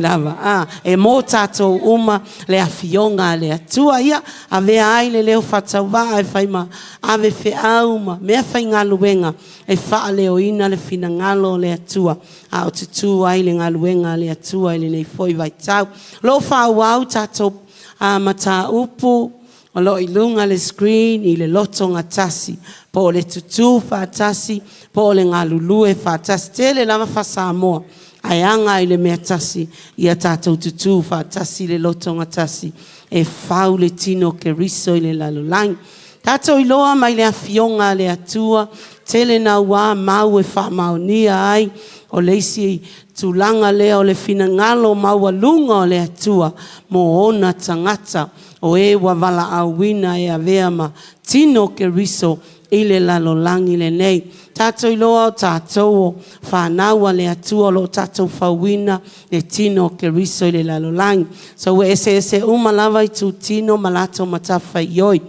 Lava, a, e mo tatou uma le Afioga a le Atua. Ia, avea ai le leo faatauvaa e fai ma ave feau ma meafaigaluega e faaleoina le finagalo o le Atua a o tutu ai le galuega a le Atua i lenei foi vaitau. O lo o faaauau tatou mataupu o lo o i luga o le screen i le lotogatasi, po o le tutu faatasi, po o le galulue faatasi. E tele lava faa-Samoa ae aga i le mea e tasi, ia tatou tutu faatasi i le lotogatasi e fau le tino o Keriso i le lalolagi. Tatou iloa mai le Afioga a le Atua, tele naua mau e faamaonia ai o le isi tulaga lea o le finagalo maualuga o le Atua mo ona tagata, o e ua valaauina e avea ma tino o Keriso i le lalolagi lenei. Tatou iloa o tatou o fanau a le Atua o lo o tatou fauina le tino o Keriso i le lalolagi. So ua eseese uma lava itutino ma latou matafaioi.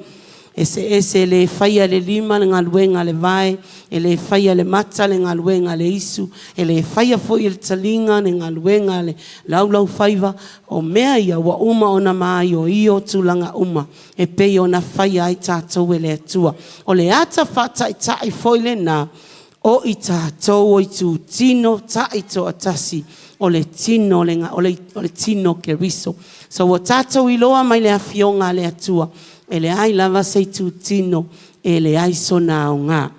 E eseese, e le faia e le lima le galuega a le vae, e le faia e le mata le galuega a le isu, e le faia foi e le taliga le galuega a le laulaufaiva. O mea ia ua uma ona maioio tulaga uma e pei ona faia ai tatou e le Atua. O le ata faataitai foi lena o i tatou o itutino taitoatasi o le tino o Keriso. So ua tatou iloa mai le Afioga a le Atua, e leai lava se itutino e leai sona aoga.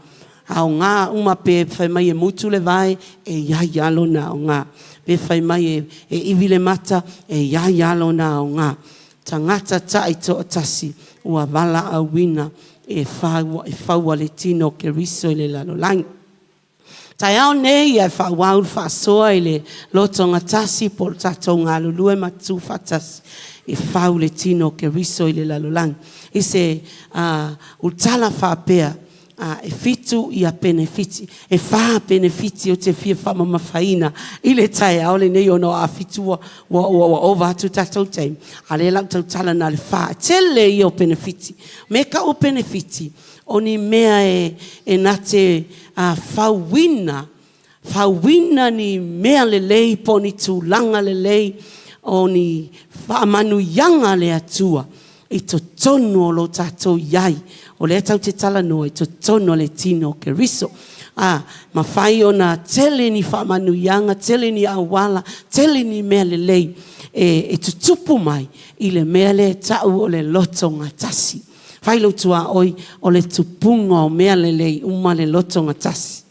E aoga uma, pe fai mai e mutu le vae, e i ai lava lona aoga. Pe fai mai e ivi le mata, e i ai lava lona aoga. Tagata taitoatasi ua valaauina e faua le tino o Keriso i le lalolagi. O le taeao lenei ae faaauau le faasoa i le lotogatasi po o le tatou galulue ma tutu faatasi e fau le tino o Keriso i le lalolagi. I se tala faapea, e 7 penefiti, e 4 penefiti ou te fia faamamafaina i le taeao lenei ona o a 7 ua ova atu le tatou taimi, a o lea o le a ou tautala na o le 4. O le tele ia o penefiti. O mea e tau o penefiti, o ni mea e na te fauina ni mea lelei po o ni tulaga lelei, o ni faamanuiaga a le Atua i totonu o lo tatou i ai. O lea tatou te talanoa i totonu o le tino o Keriso. E mafai ona tele ni faamanuiaga, tele ni auala, tele ni mea lelei e tutupu mai i le mea lea e tau o le lotogatasi. Fai lou tuaoi, o le tupuga o mea lelei uma le lotogatasi.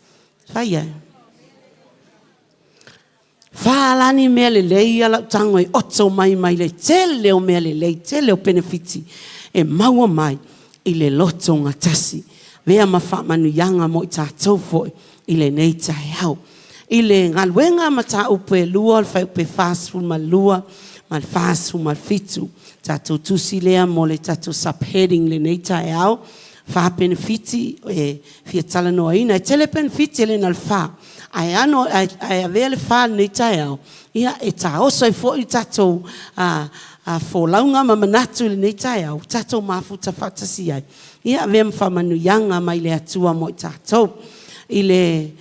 Fai ae. Fa la ni mea lelei ia o le a ou tago e oto mai le tele o mea lelei, tele o penefiti e maua mai i le lotogatasi. Avea ma faamanuiaga mo i tatou foi i lenei taeao. I le galuega mataupu e 2 o le fuaiupu 42 ma le 47, tatou tusi lea mo le tatou sub-heading i lenei taeao, fa penefiti e fia talanoaina. E tele penefiti e le na o le fa, ae avea le fa i lenei taeao e taoso ai foi le tatou folauga ma manatu i lenei taeao ua tatou mafuta faatasi ai, ia avea ma faamanuiaga mai le Atua mo i tatou. I le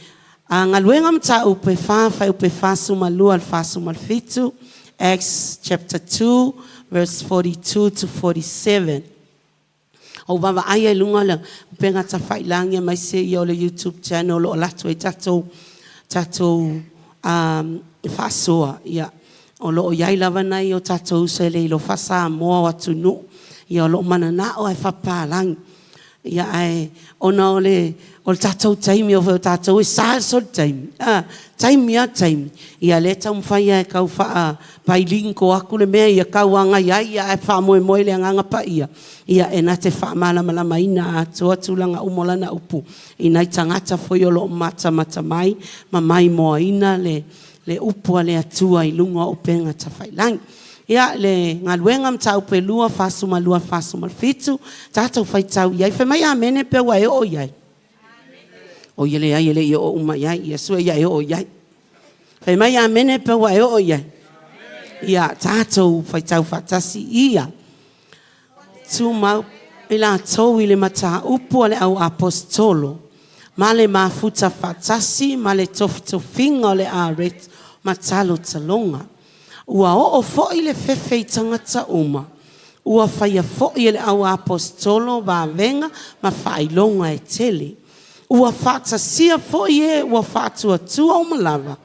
Galuega Mataupu e 4 fuaiupu e 42 i le 47, Acts chapter 2 verse 42 to 47. Ua ou vaavaai lava i luga o le upega tafailagi aemaise o le YouTube channel o lo o alu atu ai tatou faasoa. Ia, o lo o i ai lava nai o tatou uso e le iloa faa-Samoa o atunuu, ia o lo o mananao lava e faapapalagi. Ia ae ona o le tatou taimi o tatou e sa le soli taimi, taimi lava taimi, ia o lea e taumafai lava e tau faa-bilingual atu le mea ia tauagai ai ae faamoemoe i le Agaga Paia e na te faamalamalamaina atoa tulaga uma o Lana upu i nai tagata foi o lo o matamata mai ma maimoaina le upu a le Atua i luga o upega tafailagi. Ia, le galuega mataupu e 2, 42 i le 47, tatou faitau i ai. Fai mai amene pe ua e oo i ai. Oi e leai e le i oo uma i ai, ia sue ia e oo i ai. Fai mai amene pe ua e oo i ai. Ia tatou faitau faatasi ia. Tumau i latou i le mataupu a le au aposetolo ma le mafuta faatasi ma le tofitofiga o le ma talotaloga. Ua oo foi le fefe i tagata uma, ua faia foi e le au Aposetolo vavega ma faailoga e tele. Ua faatasia foi e ua faatuatua uma lava,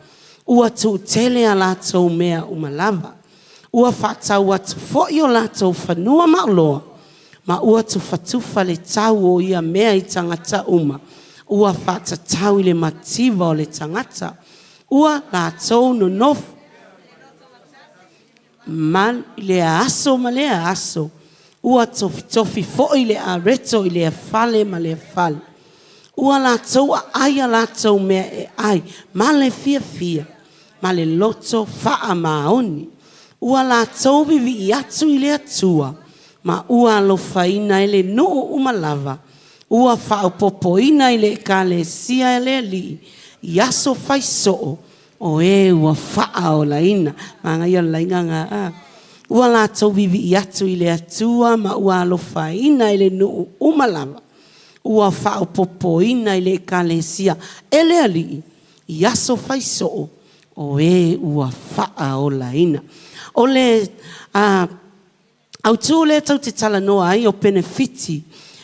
ua tuutele a latou mea uma lava. Ua faatau atu foi o latou fanua ma oloa, ma ua tufatufa le tau o ia mea i tagata uma ua faatatau i le mativa o le tagata. Ua latou nonofo malu i lea aso ma lea aso, ua tofitofi foi le areto i lea fale ma lea fale. Ua latou aai a latou mea e ai ma le fiafia ma le loto faamaoni. Ua latou vivii atu i le Atua ma ua alofaina e le nuu uma lava. Ua faaopoopoina i le Ekalesia a le Alii i aso fai soo o e ua faaolaina. Manaia o le laina lena a? Ua latou vivii atu i le Atua ma ua alofaina e le nuu uma lava. Ua faaopoopoina i le Ekalesia e le Alii i aso fai soo o e ua faaolaina. O le autu lea tatou te talanoa ai o penefiti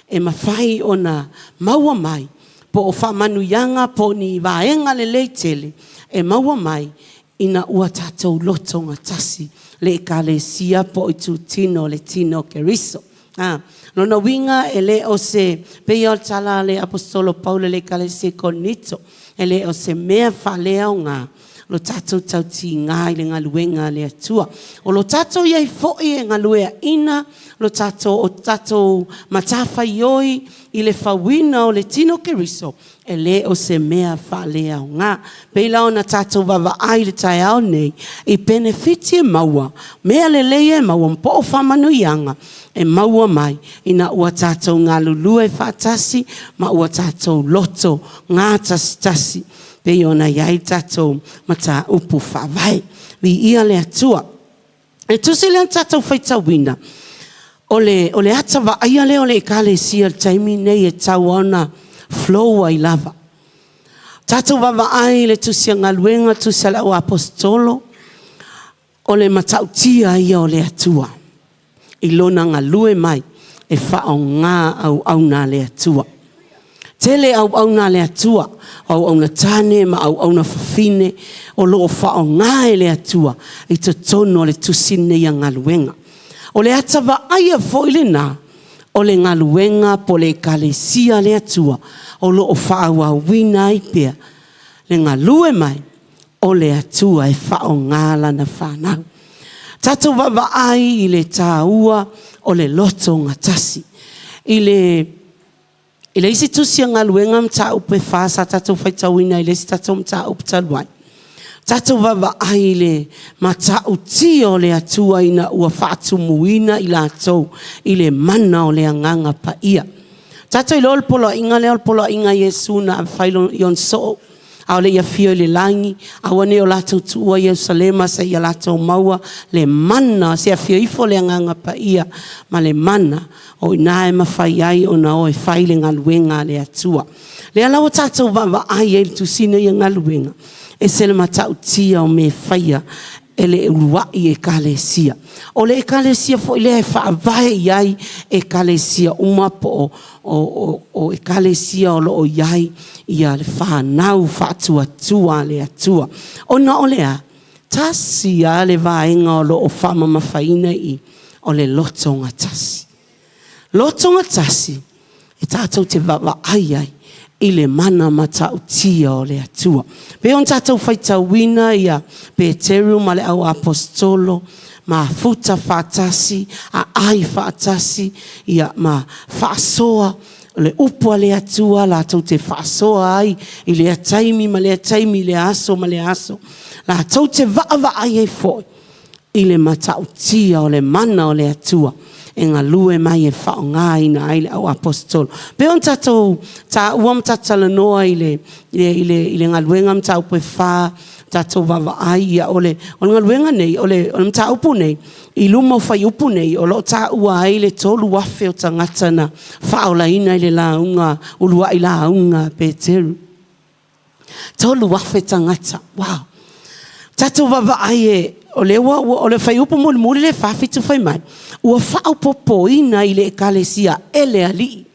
e mafai ona maua mai po o faamanuiaga po o ni vaega lelei tele e maua mai ina ua tatou lotogatasi le Ekalesia po o itutino o le tino o Keriso. O lona uiga e le o se, pei lava o le tala a le Aposetolo o Paulo i le Ekalesia i Korinito, e le o se mea faaleaoga lo tatou tautiga i le galuega a le Atua. O lo tatou i ai foi e galueaiina lo tatou matafaioi i le fauina o le tino o Keriso, e le o se mea faaleaoga. E pei la ona tatou vaavaai i le taeao lenei i penefiti e maua, mea lelei e maua po o faamanuiaga e maua mai ina ua tatou galulue faatasi ma ua tatou loto gatasitasi e pei ona i ai tatou mataupu faavae. Viia le Atua. O le tusi lea na tatou faitauina, o le ata vaaia lea o le Ekalesia i le taimi lenei e tatau lava ona flow ai lava. Tatou vaavaai i le tusi a Galuega, tusi a le Au Aposetolo, o le matautia ia o le Atua i Lona galue mai e faaaoga auauna a le Atua. Tele auauna a le Atua, o auauna tane ma auauna fafine o lo o faaaoga e le Atua i totonu o le tusi lenei a Galuega. O le ata vaaia foi lena o le galuega po o le Ekalesia a le Atua o lo o faaauauina ai pea le galue mai o le Atua e faaaoga lana fanau. Tatou vaavaai i le taua o le loto gatasi. I le isi tusi a Galuega mataupu e 4 sa tatou faitauina i le isi tatou mataupu talu ai, tatou vaavaai i le matautia o le Atua ina ua faatumuina i latou i le mana o le Agaga Paia. Tatou te iloa o le poloaiga lea o le poloaiga a Iesu na fai i ona soo a o le i afio i le lagi, aua ne i o latou tuua Ierusalema seia latou maua le mana, se i afio ifo le Agaga Paia ma le mana, o i ina e mafai ai ona o e fai le galuega a le Atua. O lea la ua tatou vaavaai ai i le tusi lenei o Galuega, e ese le matautia o mea e faia e le uluai ekalesia. O le ekalesia foi lea e faavae i ai ekalesia uma po o ekalesia o lo o i ai le fanau faatuatua a le Atua. Ona o le a? Tasi lava le vaega o lo o faamamafaina i i, o le lotogatasi. Lotogatasi e tatou te vaavaai ai i le mana matautia o le Atua. E pei ona tatou faitauina ia Peteru ma le au Aposetolo, mafuta faatasi, aai faatasi, ma faasoa le upu a le Atua latou te faasoa ai i lea taimi ma lea taimi, lea aso ma lea aso, latou te vaavaai ai foi i le matautia o le mana o le Atua e galue mai e faaaogaina ai le au aposetolo. E pei ona tatou taua ma tatou talanoa i le galuega mataupu e 4, tatou vaavaai, o le galuega lenei, o le mataupu lenei i luma o fuaiupu nei, o lo o taua ai le 3,000 o tagata na faaolaina i le lauga, uluai lauga a Peteru. 3,000 tagata, wow! Tatou vaavaai e, o lea ua, o le fuaiupu mulimuli lea e 47 fai mai, ua faaopoopoina i le Ekalesia e le Alii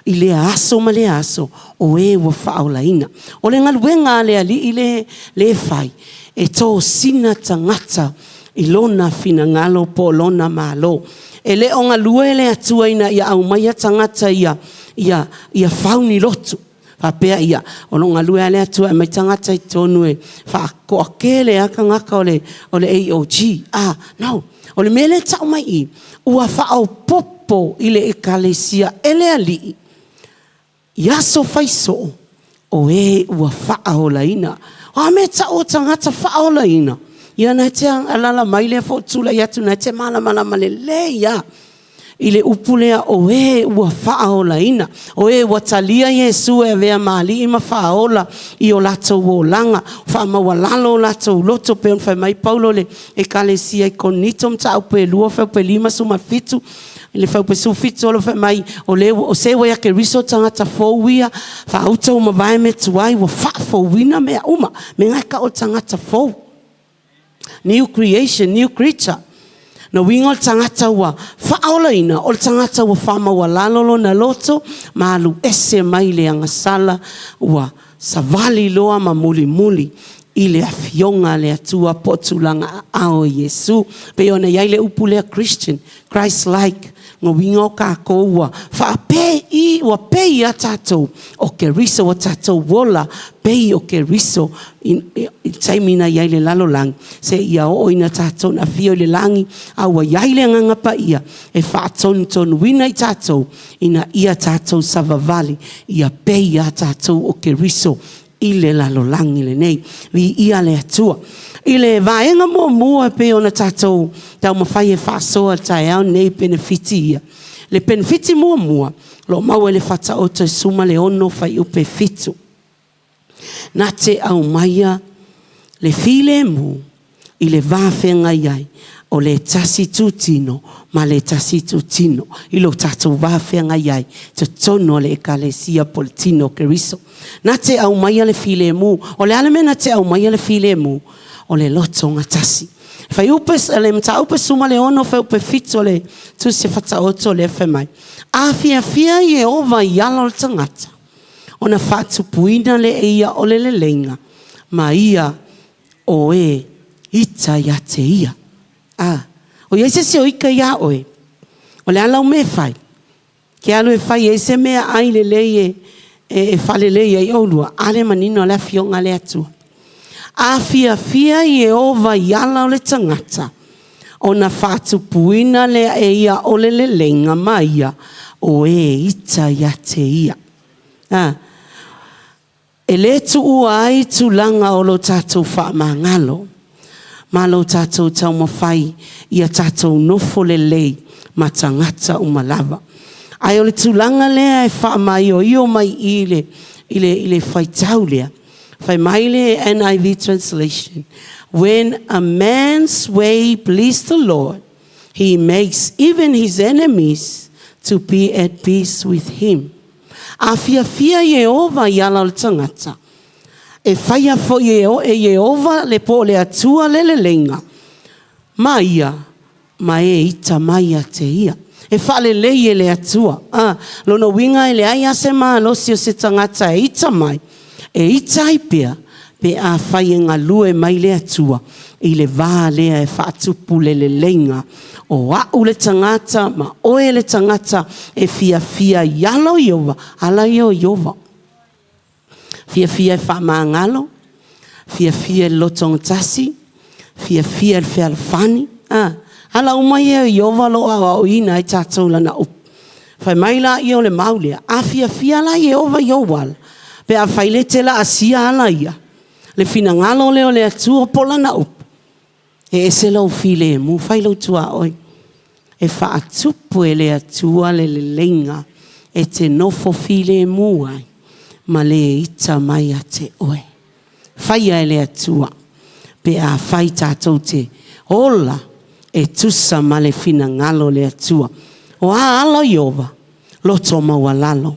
i lea aso ma lea aso o e ua faaolaina. O le galuega a le Alii lea e fai, e tosina tagata i Lona finagalo po o Lona Malo. E le o galue le Atua ina ia aumaia tagata ia fau ni lotu, faapea ia, o lo o galue lava le Atua e aumai tagata i totonu e toatele lava tagata o le AOG. No. O le mea lea e tau mai i i, ua faaopoopo i le Ekalesia e le Alii i aso fai soo o e ua faaolaina. O a mea e tau o tagata faaolaina? Ia na e te alaala mai lea foi tulai atu o lena e te malamalama lelei lava i le upu lea o e ua faaolaina, o e ua talia Iesu e avea ma Alii ma Faaola i o latou olaga, faamaualalo o latou loto, pei ona fai mai Paulo i le ekalesia i Korinito, Mataupu e 2 fuaiupu 57, i le fuaiupu 17 o lo o fai mai, o se ua ia Keriso o tagata fou ia, faauta ua mavae mea tuai ua faafouina mea uma. O le mea lena e tau o le tagata fou. New creation, new creature. O lona uiga o le tagata ua faaolaina, o le tagata ua faamaualalo lona loto ma alu ese mai le agasala, ua savali loa ma mulimuli i le Afioga a le Atua po o tulaga aao o Iesu. E pei ona i ai le upu lea Christian, Christ like. O lona uiga o tatou ua faapei, ua pei lava tatou o Keriso, ua tatou ola pei o Keriso i le taimi na i ai i le lalolagi seia oo ina tatou afio i le lagi a ua i ai le Agaga Paia e faatonutonuina i tatou ina ia tatou savavali ia pei lava tatou o Keriso i le lalolagi lenei. Viia le Atua. I le vaega muamua e pei ona tatou taumafai e faasoa i le taeao lenei i penefiti ia. O le penefiti muamua, o lo o maua i le Faataoto 16 fuaiupu 7. Na te aumaia le filemu i le va feagai ai o le tasi itutino ma le tasi itutino i lo tatou va feagai ai i totonu o le Ekalesia po o le tino o Keriso. Na te aumaia le filemu. O le a le mea na te aumaia le filemu? O le lotogatasi. Fuaiupu, le mataupu 16 fuaiupu 7 o le tusi a Faataoto lea fai mai, a fiafia Ieova i ala o le tagata, ona faatupuina lea e ia o le leleiga, ma ia o e ita ia te ia. A, o i ai se isi o ita ia oe? O le a lau mea e fai? Ke alu e fai ai se meaai lelei e faalelei ai oulua? A lea e manino le Afioga a le Atua. A fiafia Ieova i ala o le tagata, ona faatupuina lea e ia o le leleiga ma ia o e ita ia te ia. A, e le tuua ai tulaga o lo tatou faamagalo ma lo tatou taumafai ia tatou nofo lelei ma tagata uma lava. Ae o le tulaga lea e faamaioio mai i i i le faitau lea, fai mai le NIV Translation, when a man's way please the Lord, he makes even his enemies to be at peace with him. A fiafia Ieova i ala o le tagata, e faia foi e Ieova le po o le Atua le leleiga ma ia ma e ita mai ia te ia. E faalelei e le Atua. A, lona uiga e leai lava se malosi o se tagata e ita mai, e ita ai pea pe afai e galue mai le Atua i le va lea e faatupu le leleiga o au le tagata ma oe le tagata e fiafia i ala o Ieova, ala ia o Ieova. Fiafia e faamagalo, fiafia i le lotogatasi, fiafia i le fealofani. A, ala uma ia o Ieova o lo o aoaoina ai tatou i Lana upu. Fai mai lea o le mau lea, a fiafia la Ieova i ou ala, pe afai o lea e te laasia ala ia, le finagalo lea o le Atua po o Lana upu, e ese lou filemu, fai lou tuaoi. E faatupu e le Atua le leleiga e te nofo filemu ai ma le ita mai ia te oe. Faia e le Atua pe afai tatou te ola e tusa ma le finagalo o le Atua. O a ala o Ieova? Loto maualalo,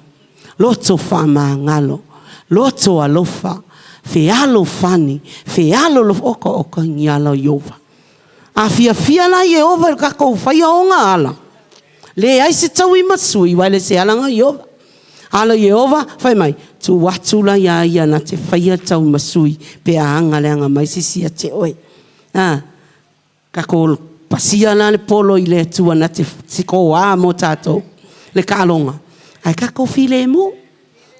loto faamagalo, loto alofa, Fealofani, fealolofa, oka oka i ala o Ieova. A fiafia la Ieova i le tatou faia ona ala, leai se tauimasui, aua e le o se ala lena o Ieova. Ala o Ieova, fai mai, tuu atu la iā ia na te faia le tauimasui pe a aga leaga mai se isi ia te oe. A, tatou pasia la le polo i le Atua na te toa mo tatou le taaloga, ae tatou filemu.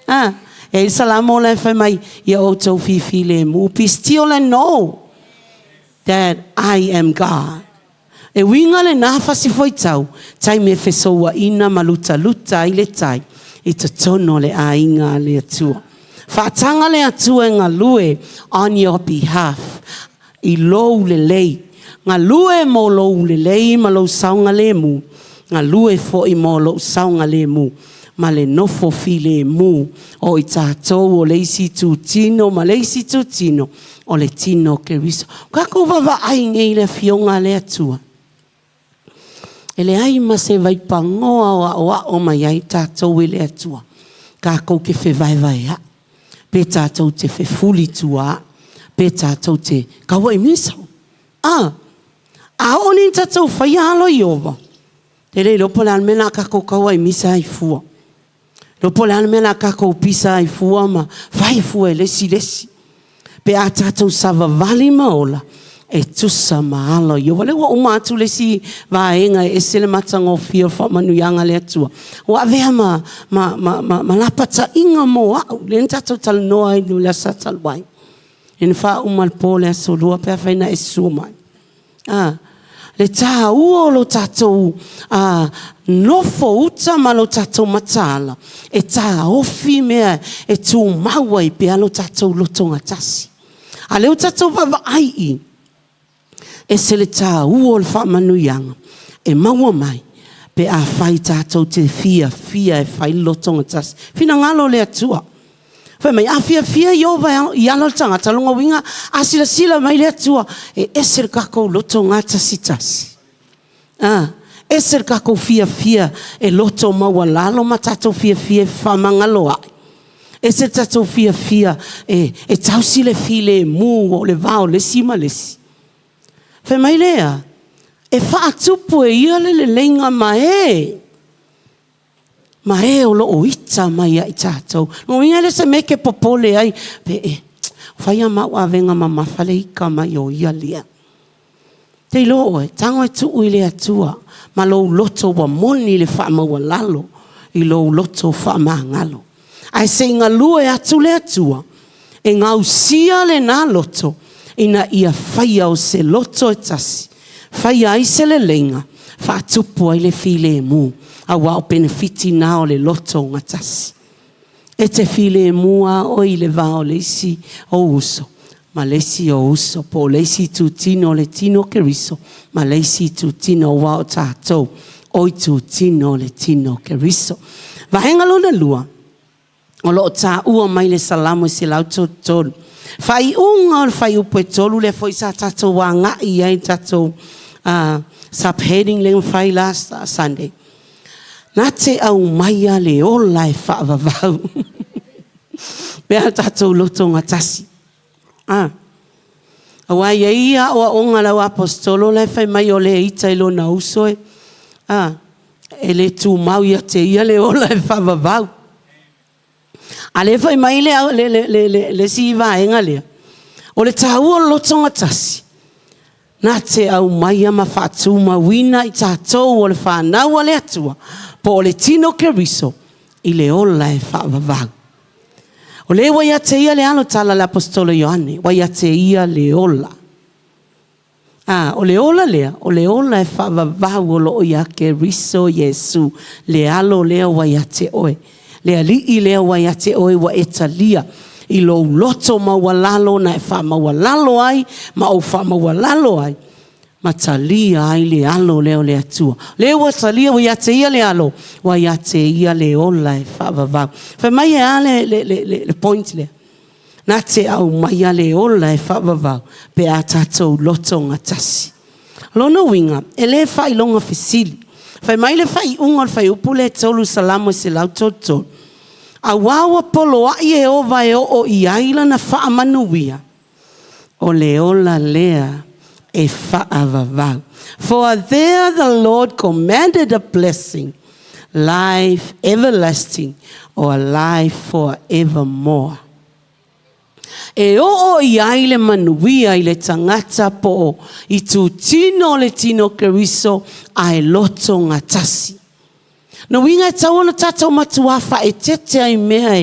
A, e i ai le Salamo la e fai mai, ia outou fifilemu, be still and know that I am God. E uiga lena fasifuaitau, taimi e fesouaina ma lutaluta ai le tai i totonu o le aiga a le Atua. Faataga le Atua e galue on your behalf i lou lelei. Galue mo lou lelei ma lou saogalemu, galue foi mo lou saogalemu ma le nofo filemu o i tatou o le isi itutino ma le isi itutino o le tino o Keriso. Ua tatou vaavaai nei i le Afioga a le Atua, e leai ma se vaipanoa o aoao mai ai tatou e le Atua tatou te fevaevaeai, pe tatou te fefulituaai, pe tatou te tauai misa. A, a oo nei ina tatou faia alo o Ieova, ou te le iloa po o le a le mea o le a tatou tauai misa ai fua. Le iloa po o le a le mea o le a tatou pisa ai fua ma fai fua e le isi le isi. Pe a tatou savavali ma ola e tusa ma ala o Ieova. O lea ua uma atu le isi vaega e ese le matagofie o le faamanuiaga a le Atua, ua avea ma, ma, ma, ma, ma lapataiga mo au, lea na tatou talanoa ai i le aso talu ai, lea na faauma i le po o le aso Lua pe afai na e susu mai. A, le taua o lo tatou nofo uta ma lo tatou mataala e taofi mea e tumau ai pea lo tatou lotogatasi. A o lea ua tatou vaavaai i i, ese le taua o le faamanuiaga e maua mai pe afai tatou te fiafia e fai le lotogatasi. Finagalo o le Atua. Fai mai, a fiafia Ieova i ala o le tagata, lona uiga, a silasila mai le Atua, e ese le tatou loto gatasi A, ese le tatou fiafia e loto maualalo ma tatou fiafia e fefaamagaloai. Ese le tatou fiafia e, e tausi le filemu o le va o le isi ma le isi. Fai mai lea, e faatupu e ia le leleiga ma e ma e o lo o ita mai ia i tatou. Lona uiga e le o se mea e te popole ai, pe e fai a ma au avega mamafa le ita mai o ia lea. Te iloa oe, tago e tuu i le Atua ma lou loto ua moni le faamaualalo i lou loto faamagalo. Ae se i galue atu le Atua e gausia lena loto ina ia faia o se loto e tasi, faia ai se leleiga, faatupu ai le filemu, aua o penefiti na o le loto gatasi. E te filemu lava oe i le va o le isi ou uso ma le isi ou uso, po o le isi itutino o le tino o Keriso ma le isi itutino, aua o tatou o itutino o le tino o Keriso. Vaega lona lua, o lo o taua mai le Salamo 133. Faaiuga o le fuaiupu e 3 lea foi sa tatou agai i ai i tatou subheading lea na fai last Sunday. Na te aumaia le ola e faavavau. Pe a tatou lotogatasi. Ah. Aua e i ai aoaoga a le auaposeitolo la e fai mai o le ita i lona uso e, a, e le tumau ia te ia le ola e faavavau. A lea fai mai le, le, le, le, le, le isi vaega lea, o le taua o le lotogatasi, na te aumaia ma faatumauina i tatou o le fanau a le Atua, po o le tino Keriso, i le ola e faavavau. O le ua ia te ia le alo, tala a le Aposetolo Ioane, ua ia te ia le ola. A, o le ola lea, o le ola e faavavau o lo o ia Keriso Iesu, le alo lea ua ia te oe, le alii lea ua ia te oe ua e talia i lou loto maualalo na e faamaualalo ai ma ou faamaualalo ai ma talia ai le alo lea o le Atua. Lea ua talia ua ia te ia le alo, ua ia te ia le ola e faavavau. Fai mai e a le, le, le, le, le point lea? Na te aumaia le ola e faavavau pe a tatou loto gatasi. Lona uiga, e le faailoga fesili. Fai mai le faaiuga o le fuaiupu lea e 3 Salamo 133. Auā ua poloaʻi Ieova e oo i ai lana faamanuia, o le ola lea e faavavau. For there the Lord commanded a blessing, life everlasting, or life forevermore. E oo i ai le manuia i le tagata po o itutino o le tino o Keriso ae loto gatasi. Lona uiga e tatau ona tatou matuā faaeteete lava i mea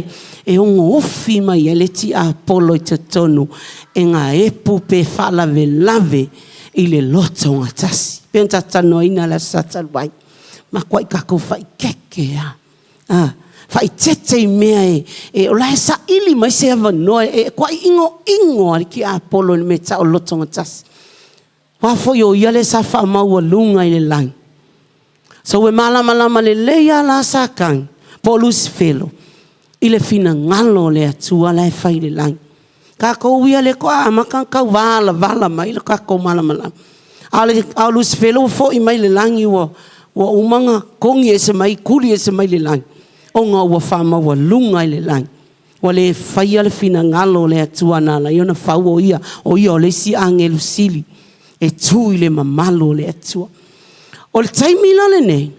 e ono ofi mai ai le tiapolo i totonu e gaepu pe faalavelave i le loto gatasi. E pei ona tatou talanoaina i le Aso Sa talu ai, matuai tatou faaeteete lava, faaeteete i mea o la e saili mai se avanoa e matuai inoino lava le tiapolo i le mea e tau o le loto gatasi. Aua foi o ia lea sa faamaualuga i le lagi. So ua malamalama lelei lava la Satani po o Lusifelo i le finagalo o le Atua la e fai i le lagi. O tatou ia lea faatoa amata ona tau valavala mai lo tatou malamalama. A o Lusifelo ua foi mai le lagi ua uma ona togi ese mai, tuli ese mai le lagi ona ua faamaualuga i le lagi. Ua le faia le finagalo o le Atua na ala ai ona fau o ia, o ia o le isi agelu sili e tu i le mamalu o le Atua. O le taimi la lenei,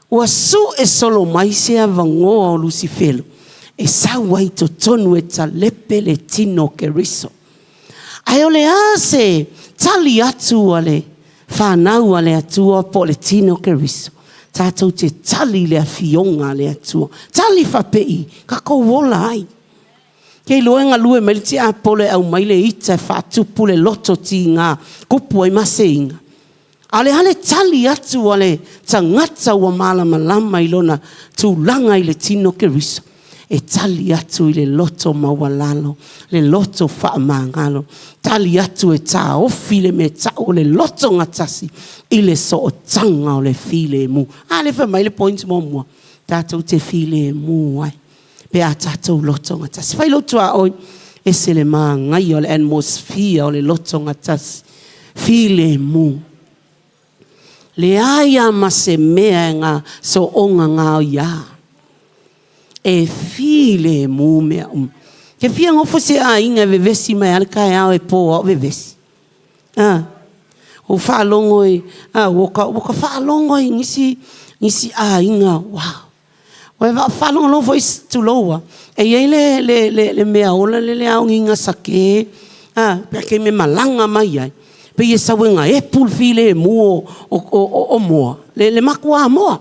ua sue solo mai se avanoa o Lusifelo e sau ai i totonu e talepe le tino o Keriso. Ae o le a se tali atu a le fanau a le Atua po o le tino o Keriso? Tatou te tali i le afioga a le Atua. Tali faapei? Tatou ola ai. E te iloa e galue mai le tiapolo e aumai le ita e faatupu le loto tiga, tupu ai maseiga? A o le a le tali atu a le tagata ua malamalama i lona tulaga i le tino o Keriso? E tali atu i le loto maualalo, le loto faamagalo, tali atu e taofi le mea e tau o le loto gatasi i le sootaga o le filemu. A lea e fai mai le point muamua, tatou te filemu ai pe a tatou loto gatasi. Fai lou tuaoi, ese le manaia o le atmosphere o le loto gatasi, filemu. Leai lava ma se mea e na soona gaoia. E filemu mea uma. E te fia nofo i se aiga e vevesi mai lava le taeao e po lava o vevesi? A? Ua faalogo i, a, ua ta faalogo i nisi aiga, wow. Ua faalogologo foi, tulou lava, e i ai le meaola lea e aoga sake, pe taimi e malaga mai ai, pei e sau e gaepu le filemu o Moa, le matua moa.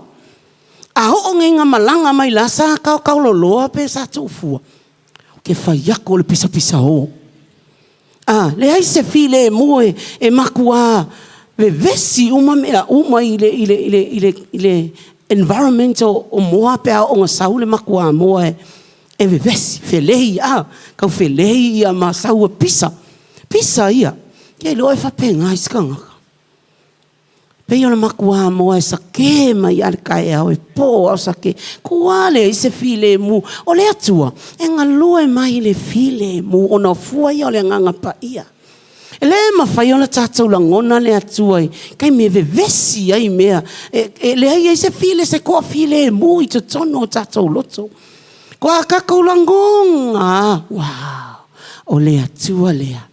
A oo nei ina malaga mai la sa taotaololoa pe sa tuufua, ou te fai atu o le pisapisao. A, leai se filemu e matua vevesi uma mea uma i le environment o moa pe a oo ina sau le matuamoa e vevesi, felei, a, tau felei ma sau e pisa, pisa ia. E te iloa e faapena isi tagata. Pei o le matua moa e sake mai lava i le taeao e po lava o sake. Tua leai se filemu. O le Atua, e galue mai i le filemu ona o fua ia o le Agaga Paia. E le mafai ona tatou lagona le Atua i taimi e vevesi ai mea, e leai ai se file, se toafilemu i totonu o tatou loto. Ko a tatou lagona lava, wow, o le Atua lea.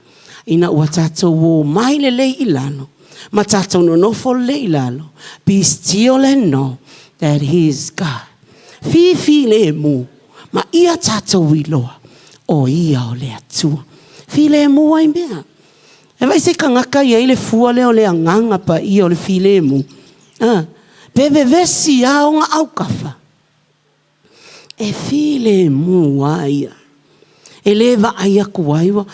Ina ua tatou omai lelei i lalo ma tatou nonofo lelei i lalo, be still and know that he is God. Fifilemu ma ia tatou iloa o ia o le Atua. Filemu ai mea. E vaai se tagata e i ai le fua lea o le Agaga Paia o le filemu. A, pe vevesi lava ona autafa. E filemu lava ia. E le vaai atu ai ua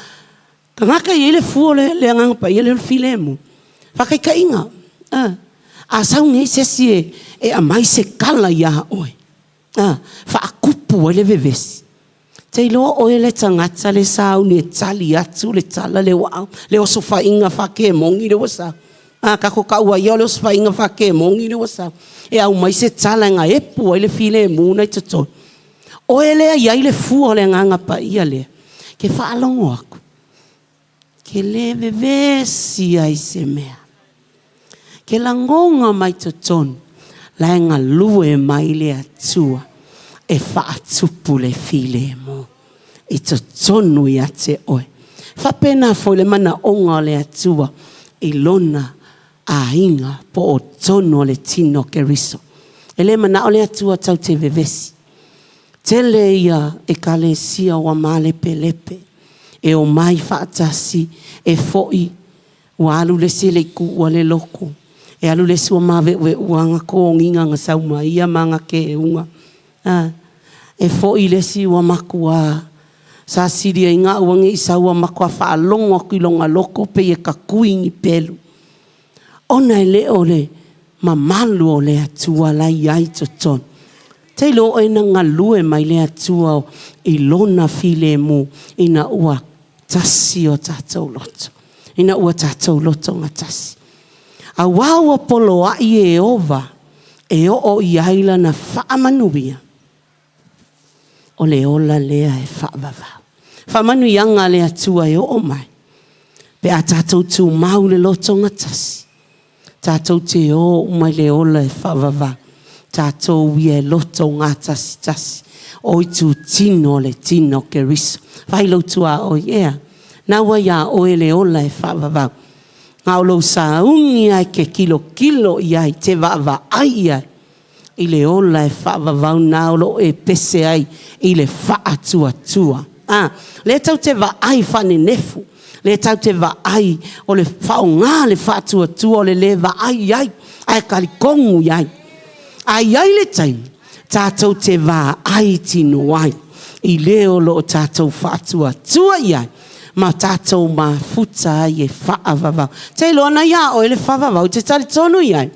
tagata e i ai le fua o le Agaga Paia lea o le filemu. Faataitaiga, a, a sau nei se isi e aumai se tala ia oe, a, faatupu ai le vevesi. Te iloa oe le tagata le sauni e tali atu le tala lea ua le osofaiga faakemoni lea ua sau. A tatou taua ia o le osofaiga faakemoni lea ua sau. E aumai se tala e gaepu ai le filemu na i totonu. Oe lea e i ai le fua o le Agaga Paia lea, e te faalogo atu, e te le vevesi ai i se mea. Ke lagona mai totonu, la e galue mai le Atua. e faatupu le filemu i totonu ia te oe. E faapena foi le manaoga o le Atua i lona aiga po o totonu o le tino o Keriso. E le manao le Atua tatou te vevesi. Tele ia ekalesia ua malepelepe e omai faatasi, e foi ua alu le isi e le i tuua le lotu, e alu le isi ua mave'ue'ua ana toniga na sau ma ia ma ana keuga. A, e foi le isi ua matua sasiliaina aua nei sau, ua matua faalogo atu i lona loto pei e tatui ni pelu, ona e le o le mamalu o le Atua la e i ai i totonu. E te iloa oe na galue mai le Atua i Lona filemu ina ua tasi o tatou loto, ina ua tatou lotogatasi. Aua ua poloai Ieova e oo i ai lana faamanuia, o le ola lea e faavavau. Faamanuiaga a le Atua e oo mai pe a tatou tumau i le lotogatasi, tatou te o uma i le ola e faavavau, tatou ia e lotogatasitasi, o itutino o le tino o Keriso. Vaai i lou tuaoi, ea, na ua ia oe le ola e faavavau. Na o lou sauni lava e te tilotilo i ai, e te vaavaai i ai i le ola e faavavau lena o lo o e pese ai i le faatuatua. A, lea tatou te vaai faanenefu, lea tatou te vaai o le faaaoga le faatuatua o le le vaai i ai ae talitonu i ai. Ae i ai le taimi tatou te vaai tino ai i le o lo o tatou faatuatua i ai ma tatou mafuta ai e faavavau. E te iloa na ia oe le faavavau, e te talitonu i ai?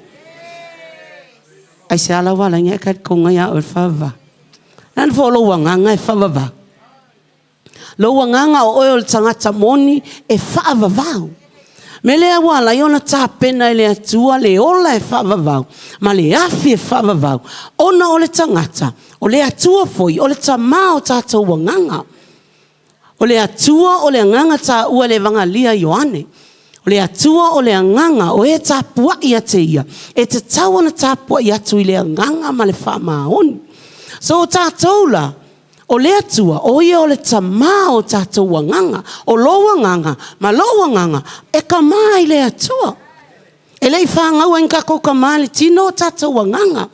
Aisea la ua ala ai ona e talitonu ia oe le faavavau? Leaga foi o lou agaga e faavavau. Lou agaga o oe o le tagata moni e faavavau. O le mea lea ua ala ai ona tapena e le Atua le ola e faavavau ma le afi e faavavau, ona o le tagata, o le Atua foi, o le Tama o tatou agaga. O le Atua o le Agaga taua i le Evagalia a Ioane. O le Atua o le Agaga, o e tapuai ia te Ia, e tatau ona tapuai atu i le agaga ma le faamaoni. So o tatou la, o le Atua, o Ia o le Tama o tatou agaga. O lou agaga ma lou agaga, e kama i le Atua. E le i fanau ai ni tatou tama i le tino o tatou agaga.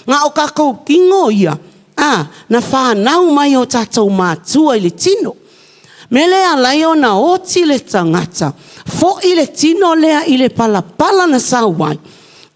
Na o tatou tino ia, a, na fanau mai o tatou matua i le tino. O le mea lea e ala ai ona oti le tagata, foi le tino lea i le palapala na sau ai,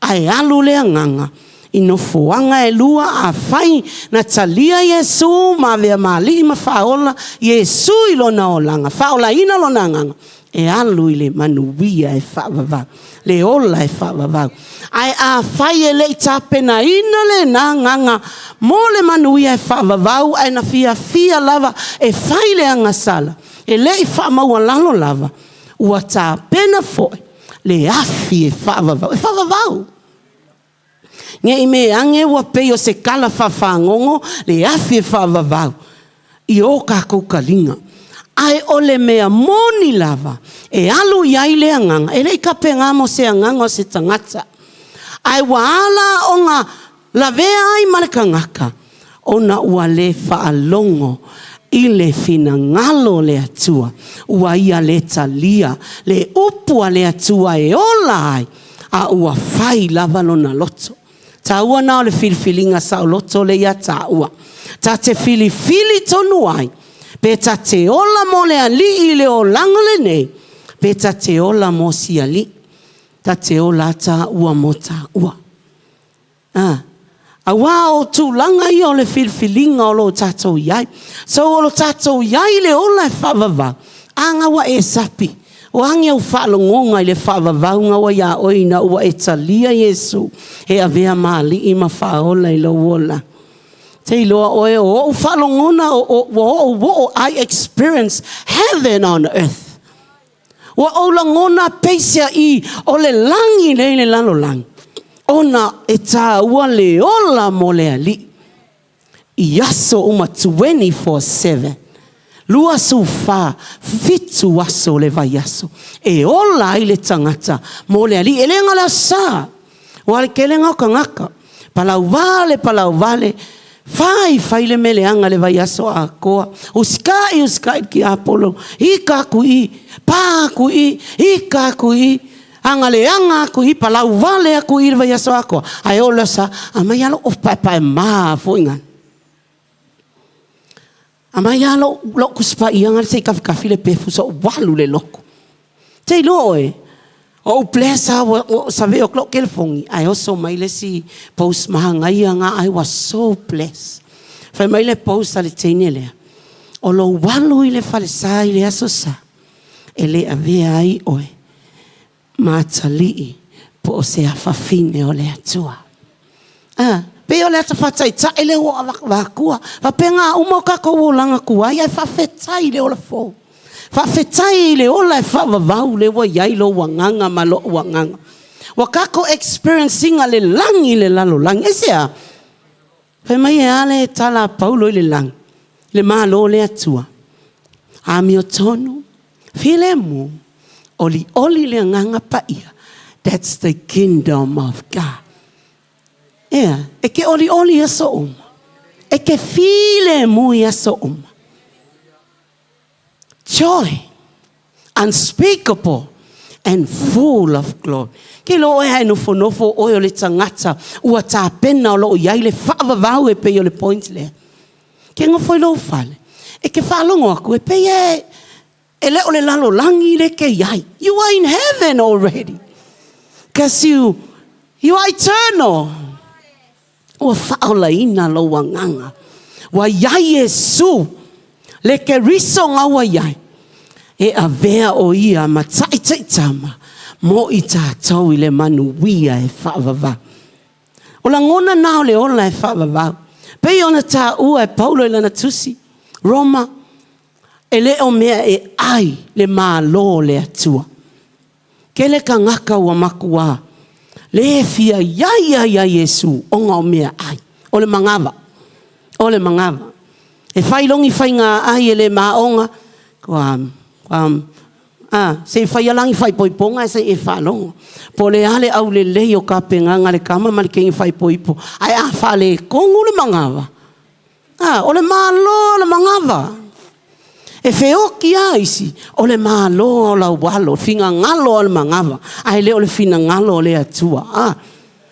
ae alu le agaga i nofoaga e lua. Afai na talia Iesu ma avea ma Alii ma Faaola Iesu i lona olaga, faaolaina lona agaga, e alu i le manuia e faavavau, le ola e faavavau. Ae afai e le i tapenaina lena agaga mo le manuia e faavavau, ae na fiafia lava e fai le agasala, e le i faamaualalo lava, ua tapena foi le afi e faavavau. E faavavau. Ne i meaane ua pei o se tala faafagogo le afi e faavavau i o tatou taliga. Ae o le mea moni lava, e alu i ai le agaga, e le i tapena mo se agaga o se tagata, ae ua ala ona lavea ai ma le tagata, ona ua le faalogo i le finagalo o le Atua, ua ia le talia le upu a le Atua e ola ai, a ua fai lava lona loto. Taua lena o le filifiliga saoloto lea ia taua. Ta te filifili tonu ai, pe ta te ola mo le Alii i le olaga lenei, pe ta te ola mo si alii. Ta te ola lava taua mo taua. A, aua o tulaga ia o le filifiliga o lo o tatou i ai. So o lo o tatou i ai i le ola e faavavau, a na ua e sapi, o a ni au faalogoga i le faavavau na ua ia oe ina ua e talia Iesu e avea ma Alii ma Faaola i lou olaga? Te iloa oe o ou faalogona ua ou oo, I experience heaven on earth. Ua ou lagona peiseai o le lagi lea i le lalolagi, ona e taua le ola mo le Alii i aso uma 24/7, 24, 7 aso o le vaiaso, e ola ai le tagata mo le Alii. E le na o le Aso Sa, aua o le telega o tagata, palauvale, palauvale. Fai fai le mea leaga le vaiaso atoa. Usikai usikai le tiapolo. Ita atu i i, pa atu i i, ita atu i i, agaleaga atu i i, palau vale atu i i le vaiaso atoa. Ae oo i le aso Sa, aumai lava lou ofi paepaema foi lena. Aumai lava lou Tusi Paia lena se i tafitafi le pefu se i ou alu i le lotu. Ou te iloa oe, ua ou bless lava ua saveu atu lau telefoni ae oso mai le isi post manaia lena, I was so blessed. Fai mai le post a le teine lea, o lou alu i le falesa i le Aso Sa, e le avea ai oe ma atalii po o se afafine o le Atua. A, pei o le ata faataitai lea ua avatua. Faapena uma o tatou olaga tuai ae faafetai i le ola fou. Faafetai i le ola e faavavau lea ua i ai lou agaga ma lou agaga. Ua tatou experience ina le lagi i le lalolagi. Aisea? Fai mai e a le tala a Paulo i le lagi, le Malo o le Atua? Amiotonu, filemu, olioli le agaga paia. That's the kingdom of God. Ea, e te olioli i aso uma. E te filemu i aso uma. Joy unspeakable and full of glory. Ke iloa oe a e nofonofo oe o le tagata ua tapena o lo o i ai le faavavau e pei o le point lea. Ke nofo i lou fale, e te faalogo atu e pei e e le o le lalolagi le ke i ai. You are in heaven already. Because you are eternal. Ua faaolaina lou agaga. Ua i ai Iesu, le Keriso ga ua i ai, e avea o ia ma taitaitama mo i tatou i le manuia e faavavau. O lagona na o le ola e faavavau. Pei ona taua e Paulo i lana tusi, Roma, e le o mea e ai le Malo o le Atua. Tele tagata ua matua le fia iai ai ia Iesu ona o meaai. O le manava. O le manava. E fai logi faiga ai e le maoga, kua, kua, a, se i fai alagi faaipoipoga e se i e faalogo. Po o le a le aulelei o tapenaga a le tama ma le teine faaipoipo, ae a faaletonu le manava, A, o le Malo o le manava. E feoti lava isi, o le Malo o lau alo, finagalo o le manava, ae le o le finagalo o le Atua. A,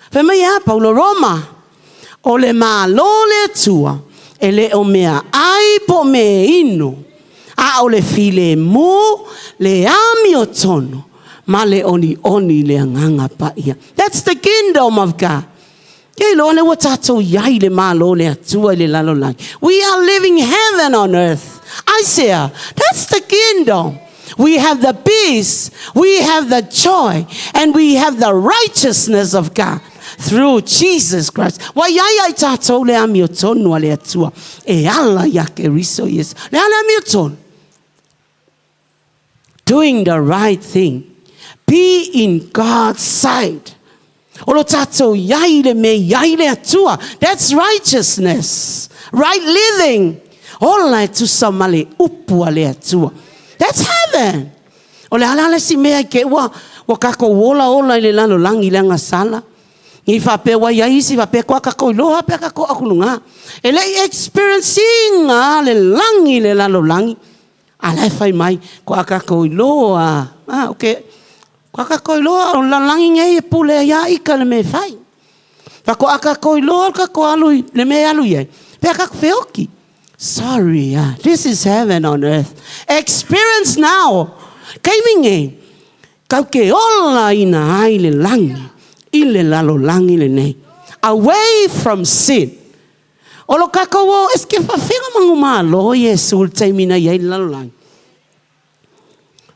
fai mai e a Paulo Roma? O le Malo o le Atua, e le o mea ai po o mea inu, a o le filemu, le amiotonu, ma le olioli i le Agaga Paia. That's the kingdom of God. Ke iloa lea ua tatou i ai i le Malo o le Atua i le lalolagi. We are living heaven on earth. Aisea, that's the kingdom. We have the peace, we have the joy, and we have the righteousness of God through Jesus Christ. Ua i ai ai tatou le amiotonu a le Atua e ala ia Keriso Iesu. Le a le amiotonu? Doing the right thing. Be in God's side. O lo tatou i ai i le mea i ai le Atua. That's righteousness. Right living. Ola e tusa ma le upu a le Atua. That's heaven. O le a la le isi mea i te ua, ua tatou ola ola i le lalolagi i le agasala. Ni faapea ua i ai isi faapea koa tatou iloa pea tatou akuluga. E le i experience ina le lagi i le lalolagi. A la e fai mai, ko a tatou iloa, a, okay, ko a tatou iloa o le lalolagi nei e pule ai a ika le mea e fai. Fa ko a tatou iloa le tatou alu i le mea e alu i ai, pe a tatou feoki. Sorry, ah, this is heaven on earth. Experience now. Taimi nei, kau te ola ina ai le lagi i le lalolagi lenei. Away from sin. O lo tatou o eske faafefea ona manumalo Iesu i le taimi na i ai le lalolagi?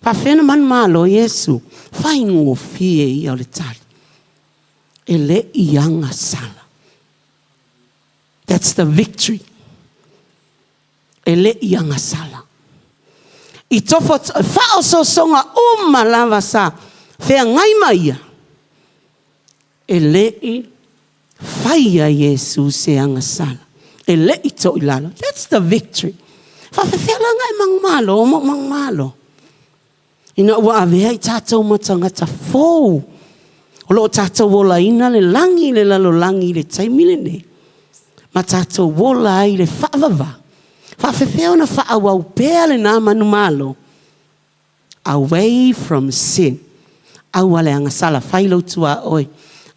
Faafefea ona manumalo Iesu? Faigofie ia o le tali. E le i agasala. That's the victory. E le i agasala. I tofo faaosoosoga uma lava sa feagai ma ia, E le i faia Iesu se agasala, e le i toilalo. That's the victory. Faafefea la ona e manumalo ma ou manumalo? Ina ua avea i tatou ma tagata fou, o lo o tatou olaina le lagi i le lalolagi i le taimi lenei. ma tatou ola ai i le faavavau. Faafefea ona faaauau pea lena manumalo? Away from sin. Aua le agasala, fai lou tuaoi,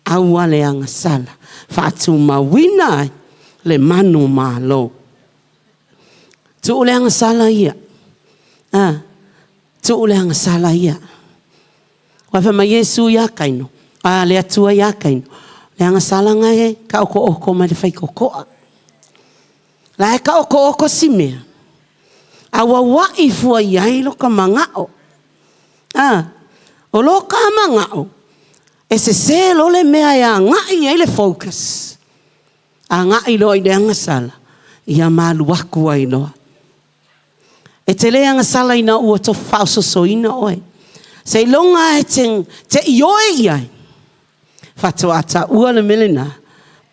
aua le agasala. Faatumauina ai le manumalo. Tuu le agasala ia. Ah, tuu le agasala ia. Aua fai mai Iesu ia Kaino, a le Atua ia Kaino, le agasala na e taotooko mai le faitotoa. La e taotooko si mea, a auauai fua i ai lo ta manao. A, o lo ta manao, e sese loa le mea e agai i ai le focus, agai loa i le agasala, ia ma alu atu ai loa. E te le agasala ina ua tofu faaososoina oe. Seiloga lava e te ioe i ai, faatoa taua le mea lena,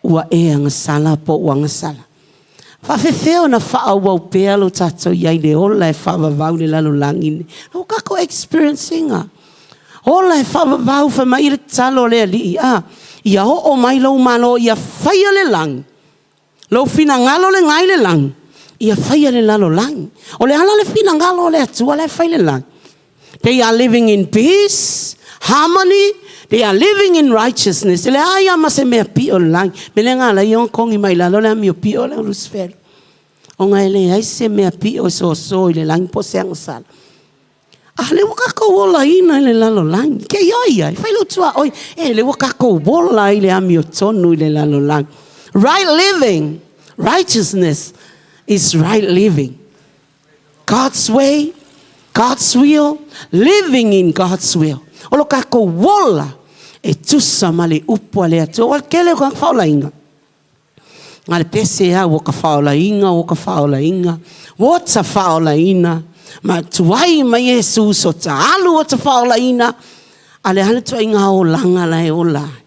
ua e agasala po ua agasala. E faapefea ona faaauau pea lo tatou i ai i le ola e faavavau i le lalolagi lenei? Ua tatou experience ina. Ola e faavavau, fai mai le tatalo a le Alii, a, ia oo mai lou Malo ia faia le lagi, lou finagalo lena i le lagi, ia faia i le lalolagi. O le a la le finagalo o le Atua la e fai i le lagi? They are living in peace, harmony, they are living in righteousness. E leai lava ma se mea pio i le lagi. Mea lea na ala ai ona togi mai lalo le amio pio lea o Lusifelo. Ona e leai se mea pio e soso i le lagi po o se agasala. A lea ua tatou olaina i le lalolagi. Ke i oi ai, fai lou tuaoi, e lea ua tatou ola i le amiotonu i le lalolagi. Right living, righteousness is right living. God's way, God's will, living in God's will. O lo tatou ola e tusa ma le upu a le Atua. Ua tele o tagata faaolaina. Na le pese lava ua ta faaolaina, ua ta faaolaina, ua ta faaolaina, ma tuai mai Iesu so ta alu ua ta faaolaina, a le a le ituaiga olaga la e ola ai?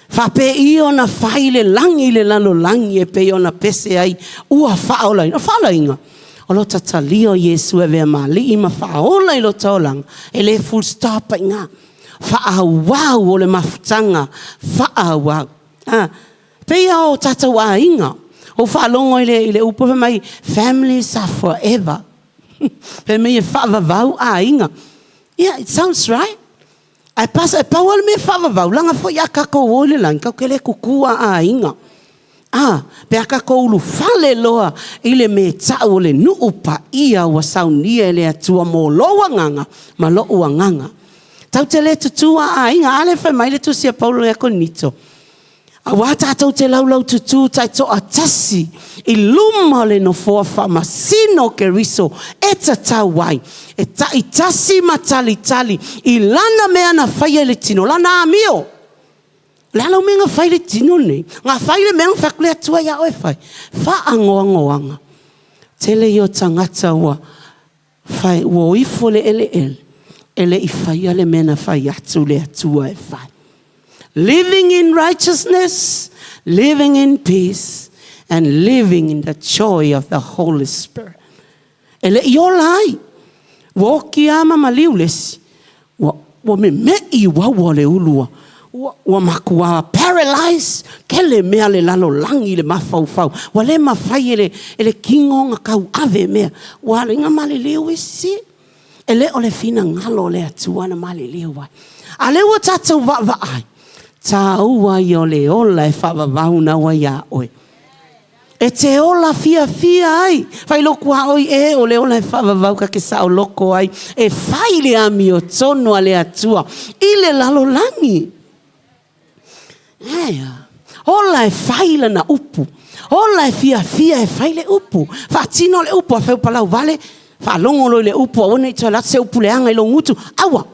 Faapei ona fai le lagi i le lalolagi e pei ona pese ai ua faaolaina? O le faaolaina, o lo ta talia o Iesu e avea ma Alii ma Faaola i lo ta olaga, e le full stop ai i ina. Faaauau o le mafutaga, faaauau. A, pei lava o tatou aiga. Ua ou faalogo i le upu fai mai, families are forever. Fai mai e faavavau aiga. Yeah, it sounds right. Ae pasa, e pau lava le mea e faavavau, leaga foi a tatou o i le lagi, tatou te le tutu lava aiga. A, pe a tatou ulufale loa i le mea e tau o le nuu paia ua saunia e le Atua mo lou agaga ma lou agaga. Tatou te le tutu lava aiga. A lea e fai mai le tusi a Paulo ia Korinito, Aua tatou te laulaututu taitoatasi i luma o le Nofoa Faamasino o Keriso e tatau ai, e taitasi ma talitali i lana mea na faia i le tino, lana amio. O le a lau mea na fai i le tino lenei? Na fai le mea na fai atu le Atua ia oe e fai. Faanoanoaga. Tele ia o tagata ua fai, ua o ifo i le eleele, e le i faia le mea na fai atu le Atua e fai. Living in righteousness, living in peace, and living in the joy of the Holy Spirit. E le i ola ai. Ua oti lava ma maliu le isi. Ua, ua memeʻi uaua o le ulu ua, ua, ua matua paralyze kele mea le lalolagi i le mafaufau. Ua le mafai e le, e le kino ona tauave mea. Ua ala ina maliliu isi. E le o le finagalo o le Atua na maliliu ai. A lea ua tatou vaavaai, taua ia o le ola e faavavau na ua iā oe. E te ola fiafia ai. Fai lou tuaoi e o le ola e faavavau ta te saoloko ai e fai le amiotonu a le Atua i le lalolagi. Aea. Ola e fai lana upu. Ola e fiafia e fai le upu. Faatino le upu, afai ua palau vale, faalogo loa i le upu, aua ne i toe alu atu se upu leaga i lou gutu. Aua!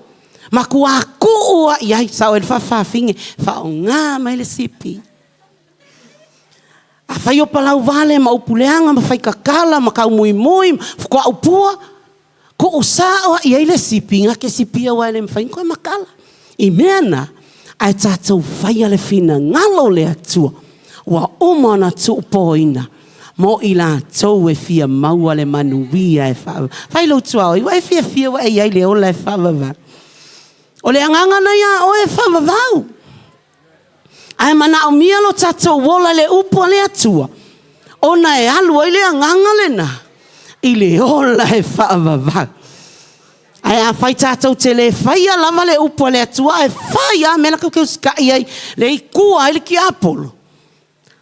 Matua tuu lava i ai, sao ai le faafafine, faaaoga mai le sipi. Afai o palau vale ma upu leaga ma faitatala ma taumuimui ma fuaupua, tuu sao lava i ai le sipi, na te sipia aua e le mafai ona toe matala. I mea na, ae tatou faia le finagalo o le Atua ua uma ona tuupoina mo i latou e fia maua le manuia e faavavau. Fai lou tuaoi, ua e fiafia ua e i ai i le ola e faavavau. O le agaga lena ia oe e faavavau. Ae manaomia lo tatou ola i le upu a le Atua. Ona e alu ai le agaga lena i le ola e faavavau. Ae afai tatou te le faia lava le upu a le Atua ae fai lava mea la tou te usitai ai, lea e i tua ai le tiapolo,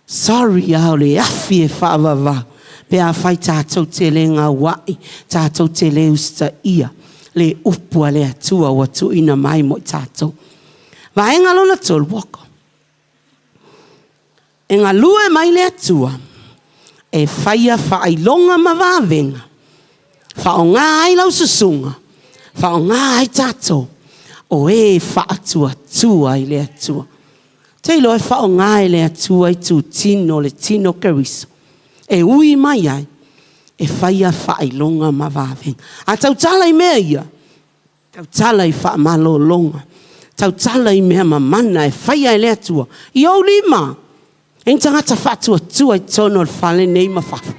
sorry lava o le afi e faavavau pe afai tatou te le gauai, tatou te le usitaia le upu a le Atua ua tuuina mai mo i tatou. Vaega lona 3, e galue mai le Atua e faia faailoga ma vavega, faaaoga ai lau susuga, faaaoga ai tatou o e faatuatua i le Atua. Ou te iloa e faaaoga e le Atua itutino o le tino o Keriso e ui mai ai e faia faailoga ma vavega. A tautala i mea ia, tautala i faamalologa, tautala i mea mamana e faia e le Atua i ou lima. E i ai ni tagata faatuatua i totonu o le fale lenei ma fafo?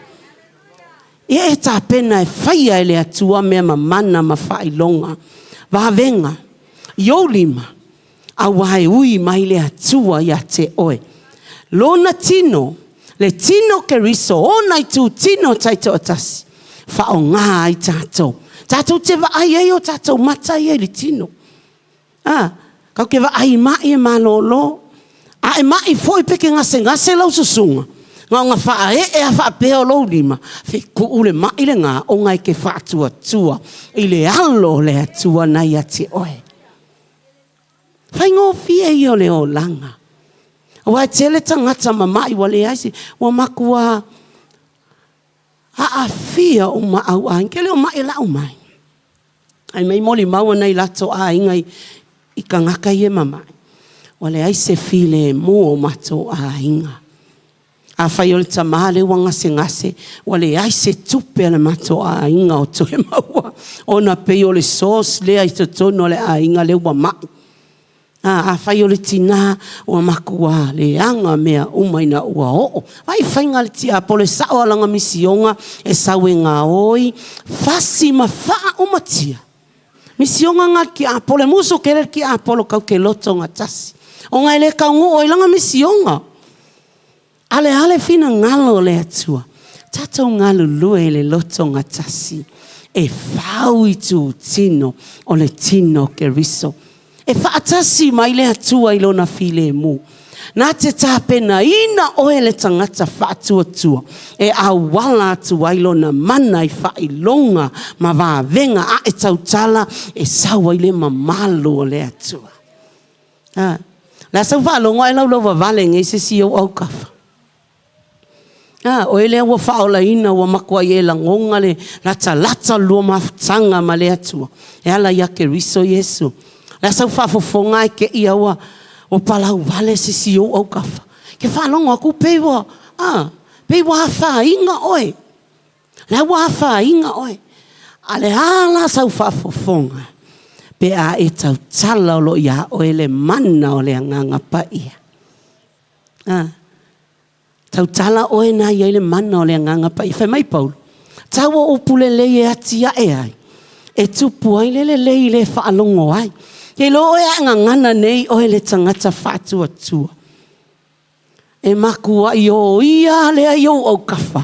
Ia e tapena e faia e le Atua mea mamana ma faailoga vavega i ou lima, aua e ui mai le Atua ia te oe Lona tino, le tino o Keriso, ona itutino taitoatasi, faaaoga ai tatou. Tatou te vaai ai o tatou mata ia i le tino. A, tatou te vaai i mai e malolo. A e mai foi pe te gasegase lau susuga, na ona faaee lava faapea o lou lima, tuu le mai lena ona e te faatuatua i le alo o le Atua na ia te oe. Faigofie ia o le olaga. Aua e tele tagata mamai ua leai se, ua matua aafia uma au aiga. E tele o mai e lau mai. Ae mai molimau a nai latou aiga i tagata ia e mamai, ua leai se filemu o matou aiga. Afai o le tama lea ua gasegase, ua leai se tupe a le matou aiga o toe maua, ona pei o le source lea i totonu o le aiga lea ua mai. Afai o le tina, ua matua leaga mea uma ina ua oo. Vaai i le faiga a le tiapolo, e sao lava o lana misioga e sau e gaoi fasi ma faa uma tia. Misioga na a le tiapolo, e musu tele le tiapolo tatou te loto gatasi, ona e le taunuu ai lana misioga. A o le a le finagalo o le Atua? Tatou galulue i le loto gatasi e fau itutino o le tino o Keriso. E faatasi mai le Atua i lona filemu. Na te tapenaina oe le tagata faatuatua e auala atu ai lona mana i faailoga ma vavega ae tautala e sau ai le mamalu o le Atua. A, le a sau faalogo ae laulauvavale nei se isi i ou autafa? A, oe lea ua faaolaina ua matuai e lagona le latalata o le lua mafutaga ma le Atua e ala ia Keriso Iesu. Le a sau faafofoga ae te i lava ua palauvale se isi i ou autafa? E te faalogo atu pei ua, a, pei ua afaina oe. La ua afaina oe. A o le a la sau faafofoga pe a e tautala o lo o ia oe le mana o le Agaga Paia? A, tautala oe na i ai le mana o le Agaga Paia. Fai mai Paulo, tau o upu lelei e atiae ai, e tupu ai le lelei i le faalogo ai. Ke iloa oe a e gagana nei oe le tagata faatuatua. E matuai oia lea i ou autafa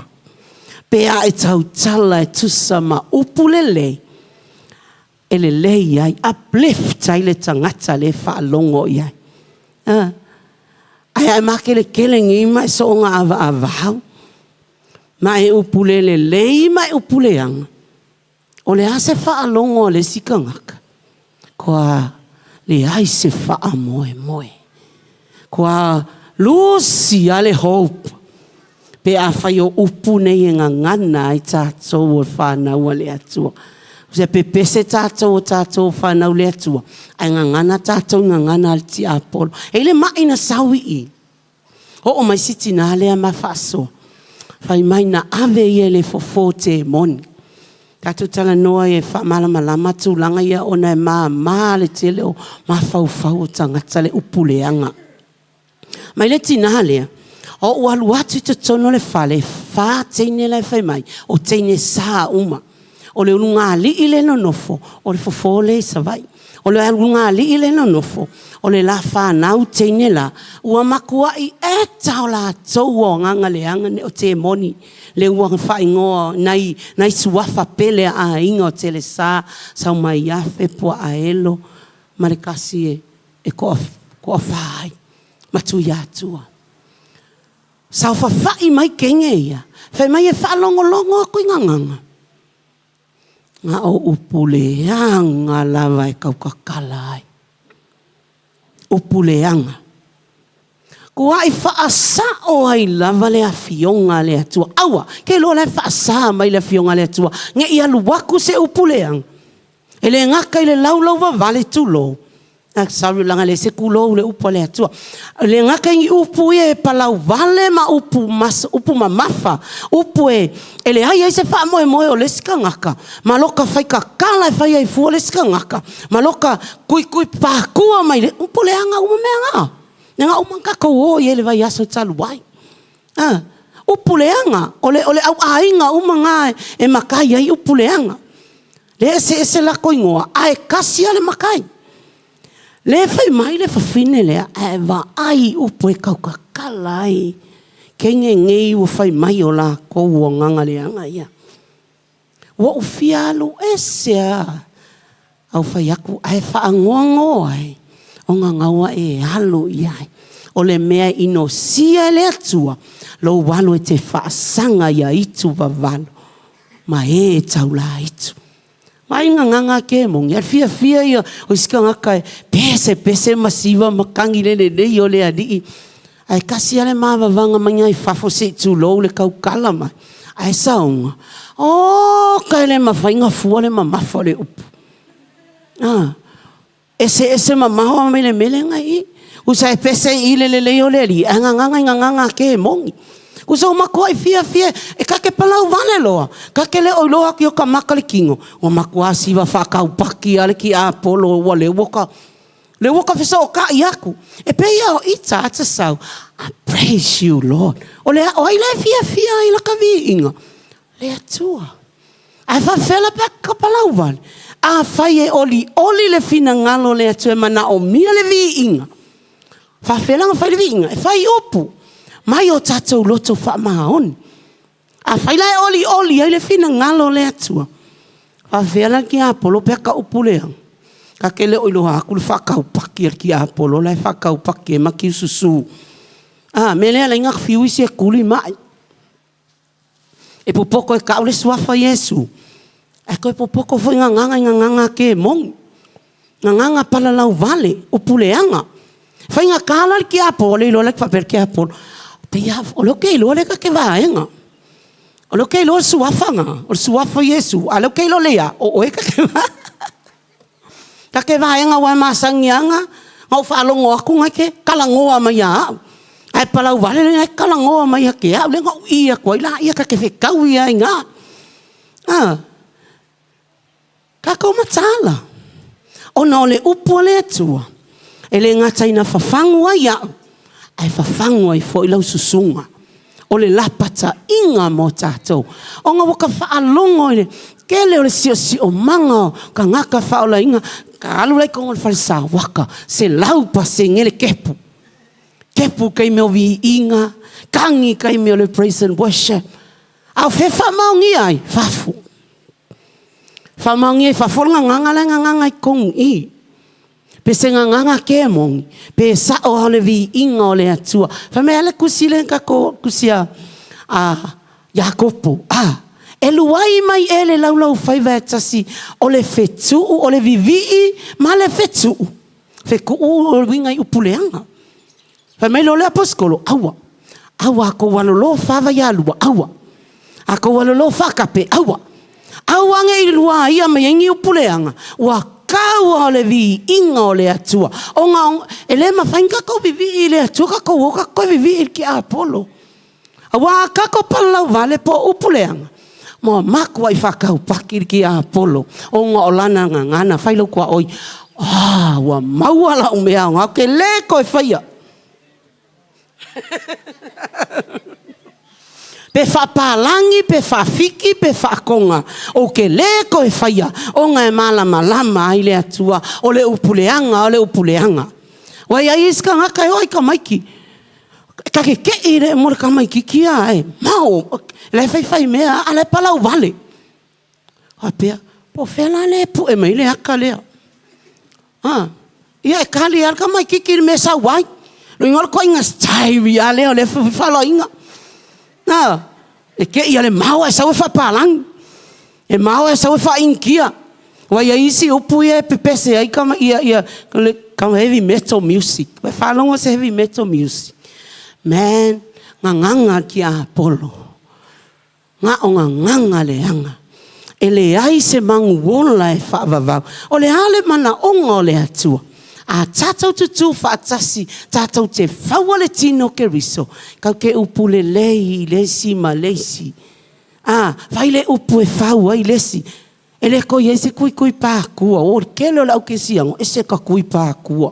pe a e tautala e tusa ma upu lelei e lelei ai, uplift ai le tagata lea e faalogo i ai. A. Ae a e makeletele nei ma e soona avaavau, ma e upu le lelei ma e upu leaga, o le a se faalogo a le isi tagata? Ua leai se faamoemoe. Ua lusi lava le hope pe afai o upu nei e gagana ai tatou o fanau a le Atua. Se pepese tatou o tatou o fanau a le Atua, ae gagana tatou i gagana a le tiapolo. E i ai le mai na sau i i, oo mai si tina lea ma faasoa, fai mai na ave ia i le fofo temoni. Tatou talanoa e faamalamalama tulaga ia ona e mama le tele o mafaufau o tagata le upu leaga. Mai le tina lea, ou alu atu i totonu o le fale, e fa teine la e fai mai, o teine sa uma. O le ulugalii le nonofo, o le fofo lea i Savaii. O le ulugalii lea e nonofo, o le la fanau teine la, ua matuai eta o latou o agaga leaga ne o temoni, le ua faaigoa nai, nai suafa pele a aiga o Telesa, Saumaiafe, Puaaelo ma le tasi e, e toafa ai ma Tuiatua. Saofafai mai teine ia, fai mai e faalogologo atu i gagana, na o upu leaga lava e tautatala ai, upu leaga. Tuai faasao ai lava le Afioga a le Atua. Aua, ke iloa o la e faasa mai le Afioga a le Atua, ne i alu atu se upu leaga, e le gata i le laulauvavale, tulou, sorry leaga e leai se tulou i le upu a le Atua. E le gata i ni upu ia e palauvale ma upu, upu mamafa, upu e leai ai se faamoemoe o le isi tagata, ma lota faitatala e fai ai fua le isi tagata, ma lota tuituipatua mai le upu leaga uma mea na. Mea uma na tatou o i ai i le vaiaso talu ai. A, upu leaga, o le au aiga uma na e matai ai upu leaga. Lea e eseese latou igoa, ae tasi lava le matai. Lea e fai mai le fafine lea, a e vaai i upu e tautatala ai teine nei ua fai mai o latou o agaga leaga ia. Ua ou fia alu ese lava au fai atu ae faanoanoa ai ona naua e alu i ai. O le mea e inosia e le Atua lou alu e te faasaga ia itu vavalo ma e taula itu. Vaai i gagana ke moni, a o le fiafia ia o isi tagata e pesepese ma siva ma tagi le lelei o le alii. Ae tasi lava le mavavaga mai i fafo se i tulou le tautala mai, ae sauga, oka e le mafai ona fua le mamafa o le upu. A, eseese mamao mai le mea lea na i i. Usa e pese i i le lelei o le alii, ae gagana i gagana ke moni. Usa ua matuai fiafia e ta te palau vale loa, ta te le o iloa atu i o ta maka le tino, ua matua siva faataupati lava le tiapolo ua lea ua ta lea ua ta fesootai atu. E pei lava o ita a ta sau, I praise you Lord. O le o ai la e fiafia ai i laka viiga? Le Atua. Ae faafefea la pe a ta palau vale? Afai e olioli le finagalo o le Atua e manaomia le viiga, faafefea la ona fai le viiga? E fai upu mai o tatou loto faamaoni. Afai la e olioli ai le finagalo o le Atua, faafefea la le tiapolo pe a ta upu leaga? Ta te le o iloa atu le faataupati a le tiapolo la e faataupati ai ma tiususu. A, mea lea e ala ai ona fiu isi e tuli mai. E popoto e tau le suafa o Iesu, ae toe popoto foi gagana i gagana kemoni, gagana palalauvale, upu leaga. E faigata la le tiapolo, le iloa la faapea le tiapolo, pei lava o lea ou te iloa lea ta te vaega. O lea ou te iloa le suafa lena, o le suafa o Iesu, a o lea ou te iloa lelei lava, o oe ta te vaega. Ta te vaega aua e masani lava ona ou faalogo atu na te talanoa mai ia au. Ae palauvale na e talanoa mai ia te au, lea na ou ʻī atu ai laia ta te fetaui lava i ina. A, tatou mataala, ona o le upu a le Atua, e le gata ina fafagu ai au, ae fafagu ai foi lau susuga. O le lapataiga mo tatou, ona ua ta faalogo i le tele o le siosiomaga o tagata faaolaina, ta alu la i totonu o le falesauaka, 100% le kepu. Kepu i le taimi o viiga, tagi i le taimi o le praise and worship. A o fea e faamaonia ai? Fafo. Faamaonia i fafo le gagana la e gagana i totonu i i. Pe se gagana kemoni, pe sao lava o le viiga o le Atua. Fai mai lava le tusi lea na tatou tusi a Iakopo, a, e luai mai ea le laulaufaiva e tasi o le fetuu, o le vivii ma le fetuu. Fetuu o le uiga i upu leaga. Fai mai loa le aposetolo, aua, aua a tou aloloa faavaialua, aua. A tou aloloa faatape, aua. Aua ne i luaia mai ai ni upu leaga, ua tau lava o le viiga o le Atua. Ona e le mafai ona tatou vivii i le Atua tatou o tatou toe vivii i le tiapolo. Aua a tatou palalauvale po o upu leaga, ua matuai faataupaki le tiapolo ona o lana gagana. Fai lau tuaoi, a, ua maua lau mea aoga, ou te le toe faia. Pe faapalagi, pe faafiki, pe faakoga, ou te le toe faia, ona e malamalama ai le Atua, o le upu leaga o le upu leaga. Ua i ai isi tagata e oo lava i tamaiti, ta te tei le tamaititi a e mao, o la e faifai mea lava a o la e palauvale. Faapea, po o fea la lea e pue mai ai le ata lea? A, ia e tali lava le tamaititi i le mea e sau ai. Lona uiga o le ituaiga style lava lea o lea felafolafoaiga. A, e te i lava i le mao ae sau e faapalagi, e mao ae sau e faa-Initia. Ua i ai isi upu ia e pepese ai tama ia heavy metal music. Ua e faalogo i se heavy metal music? Man, gagana le tiapolo, na o gagana leaga. E leai se manuola e faavavau. O le a le manaoga o le Atua? A tatou tutu faatasi tatou te faua le tino o Keriso, tatou te upu lelei i le isi ma le isi. A, fai le upu e fau ai le isi. E le toe i ai se tuitui pa atua, o le tele o le aukerisiano, ese ta tui pa atua.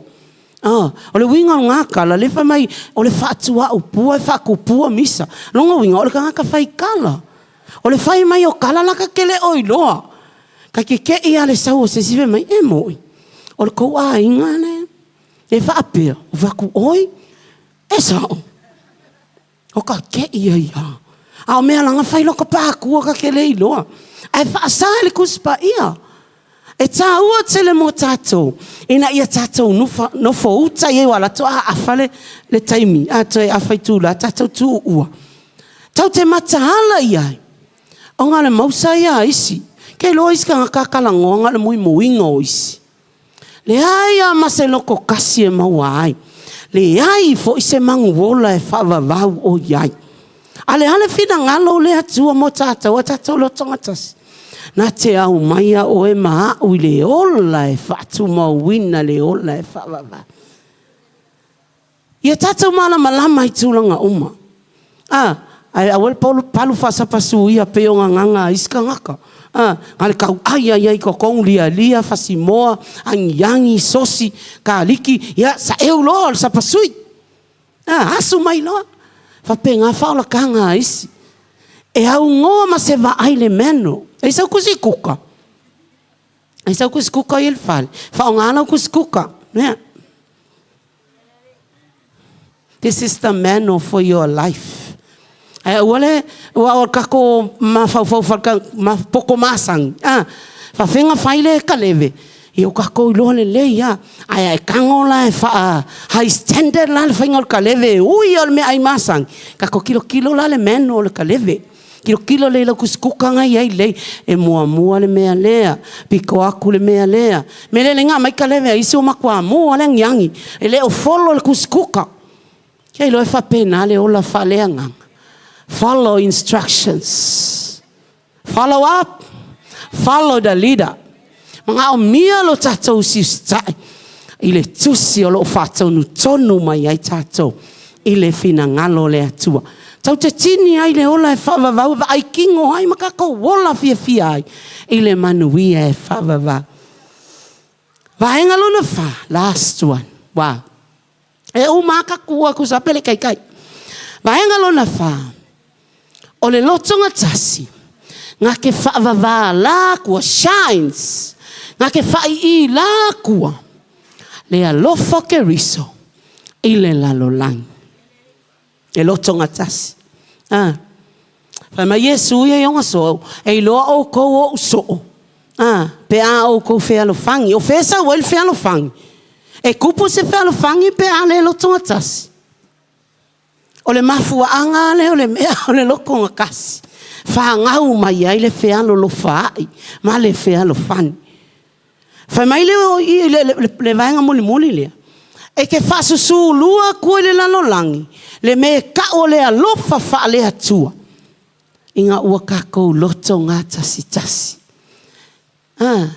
O le uiga o lena tala, lea fai mai o le faatuaupua e faatupua misa. O lona uiga, o le tagata faitala. O le fai mai o tala la ta te le o iloa. Ta te te i lava i le sau o se isi fai mai, e moni, o le tou aiga lea e faapea? Ou fai atu, oi, e sao? Ua ta te i ai lava. A o mea la e fai lota paatua ta te le iloa. Ae faasa e le Tusi Paia. E taua tele mo tatou ina ia tatou nofouta i ai aua o la e faatoa afa le taimi, a toe afa itula tatou tuua. Tatou te mataala i ai, ona o le mausa ia a isi. E te iloa isi tagata a talanoa na o le muimuiga o isi. Leai lava ma se loto tasi e maua ai, leai foi se manuola e faavavau o i ai. A o le a le finagalo o le Atua mo tatou a tatou lotogatasi? Na te aumaia oe ma au i le ola e faatumauina le ola e faavavau. Ia tatou malamalama i tulaga uma. A, ae aua le palu faasapasuia pei o gagana a isi tagata. A, na o le tauai lava i ai i totonu, lialia, fasimoa, agiagi, sosi, kaliki, ia saeu loa o le sapasui. A, asu mai loa. E faapena faaolataga a isi. E aunoa ma se vaai i le manual. E i ai sau tusi kuka? E i ai sau tusi kuka i le fale? Faaaoga lau tusi kuka. Yeah. This is the manual for your life. Ae aua le, aua o le tatou mafaufau poto masani, a, faafefea ona fai le kaleve? Ia ua tatou iloa lelei lava. Ae a e tago la e faa high standard la le faiga o le kaleve e ui lava o le meaai masani, tatou tilotilo la i le manual o le kaleve. Tilotilo lelei i lau tusituka na e i ai lelei, e muamua le mea lea, pito atu le mea lea. Mea lelei ona aumai kaleve a isi ua matua moa le agiagi, e le o follow le tusituka. Ke iloa e faapena le ola faaleagaga. Follow instructions. Follow up. Follow the leader. Manaomia lo tatou usiusitai i le tusi o lo o faatonutonu mai ai tatou i le finagalo o le Atua. Tatou te tini ai i le ola e faavavau, e vaai kino ai ma tatou ola fiafia ai i le manuia e faavavau. Vaega lona fa, last one. Wow. E uma lava ta tu atu sa pele taitai. Vaega lona fa, o le lotogatasi, na te faavavā la atua, shines, na te faaiī la atua le alofa o Keriso i le lalolagi. E lotogatasi. A. Fai mai Iesu ia i ona soa, e iloa outou o ou soo, a, pe a outou fealofani. O fea e sau ai le fealofani? E tupu se fealofani pe a le lotogatasi? O le mafuaaga lea o le mea o le lotogatasi, fanau mai ai le fealolofaai ma le fealofani. Fai mai lea o i i le vaega mulimuli lea, e te faasusulua atua i le lalolagi le mea e tau o le alofa faale-Atua ina ua tatou loto gatasitasi. A,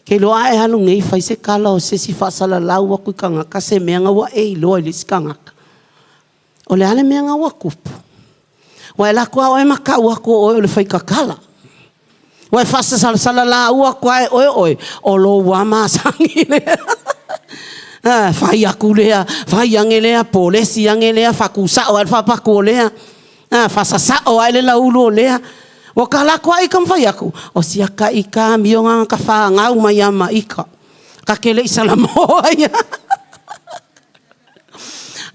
ke iloa a e alu nei fai se tala o se isi faasalalau atu i tagata se mea na ua e iloa i le isi tagata. O le a le mea na ua tupu? Ua e alu atu lava oe ma tau atu o oe o le faitatala. Ua e faasalasala atu lava e oe oe, o lou lava masani lea. Fai atu lea, fai ane lea, polesi ane lea, fatusao lava le faapatu o lea. A faasasao ae le laulu o lea. Ua kalako ai ka mawhai aku, o sia ka i ka mio ngā ka whāngau mai a maika. Ka ke le i salamoa ia.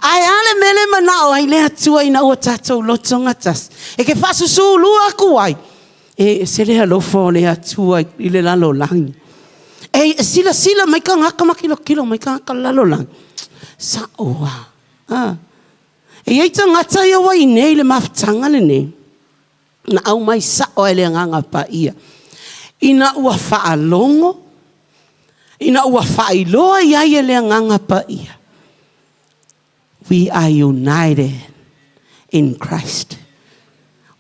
Ae a le mea le manao ai le Atua ina ua tatou loto gatasi, e ke faasusulu aku ai, e ese le alofa o le Atua i le lalolagi. E silasila mai tagata ma kilokilo mai tagata o le lalolagi, sa'o lava. Ah. E i ai tagata ia ua i inei i le mafutaga lenei, na aumai sa'o lava e le Agaga Paia, ina ua faalogo, ina ua faailoa i ai e le Agaga Paia, we are united in Christ.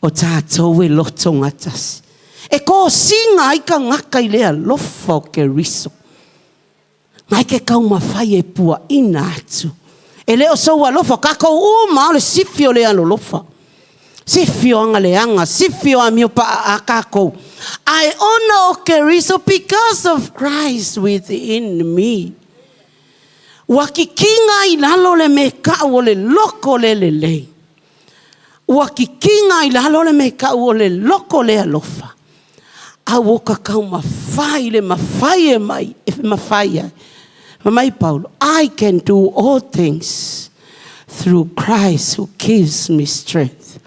O tatou e loto gatasi. E kosiga ai tagata i le alofa o Keriso. Mai ke taumafai e puaina atu. E le o sou alofa, o tatou uma lava o le sifi o le alolofa. Sifi o agaleaga, sifi o amio paaa tatou. Ae ona o Keriso, because of Christ within me, ua kikiga ai i lalo le mekau o le loko le lelei. Ua kikiga ai i lalo le mekau o le loko le alofa. A ua ta taumafai le mafai e mai, e mafai ai. Fai mai Paulo, I can do all things through Christ who gives me strength.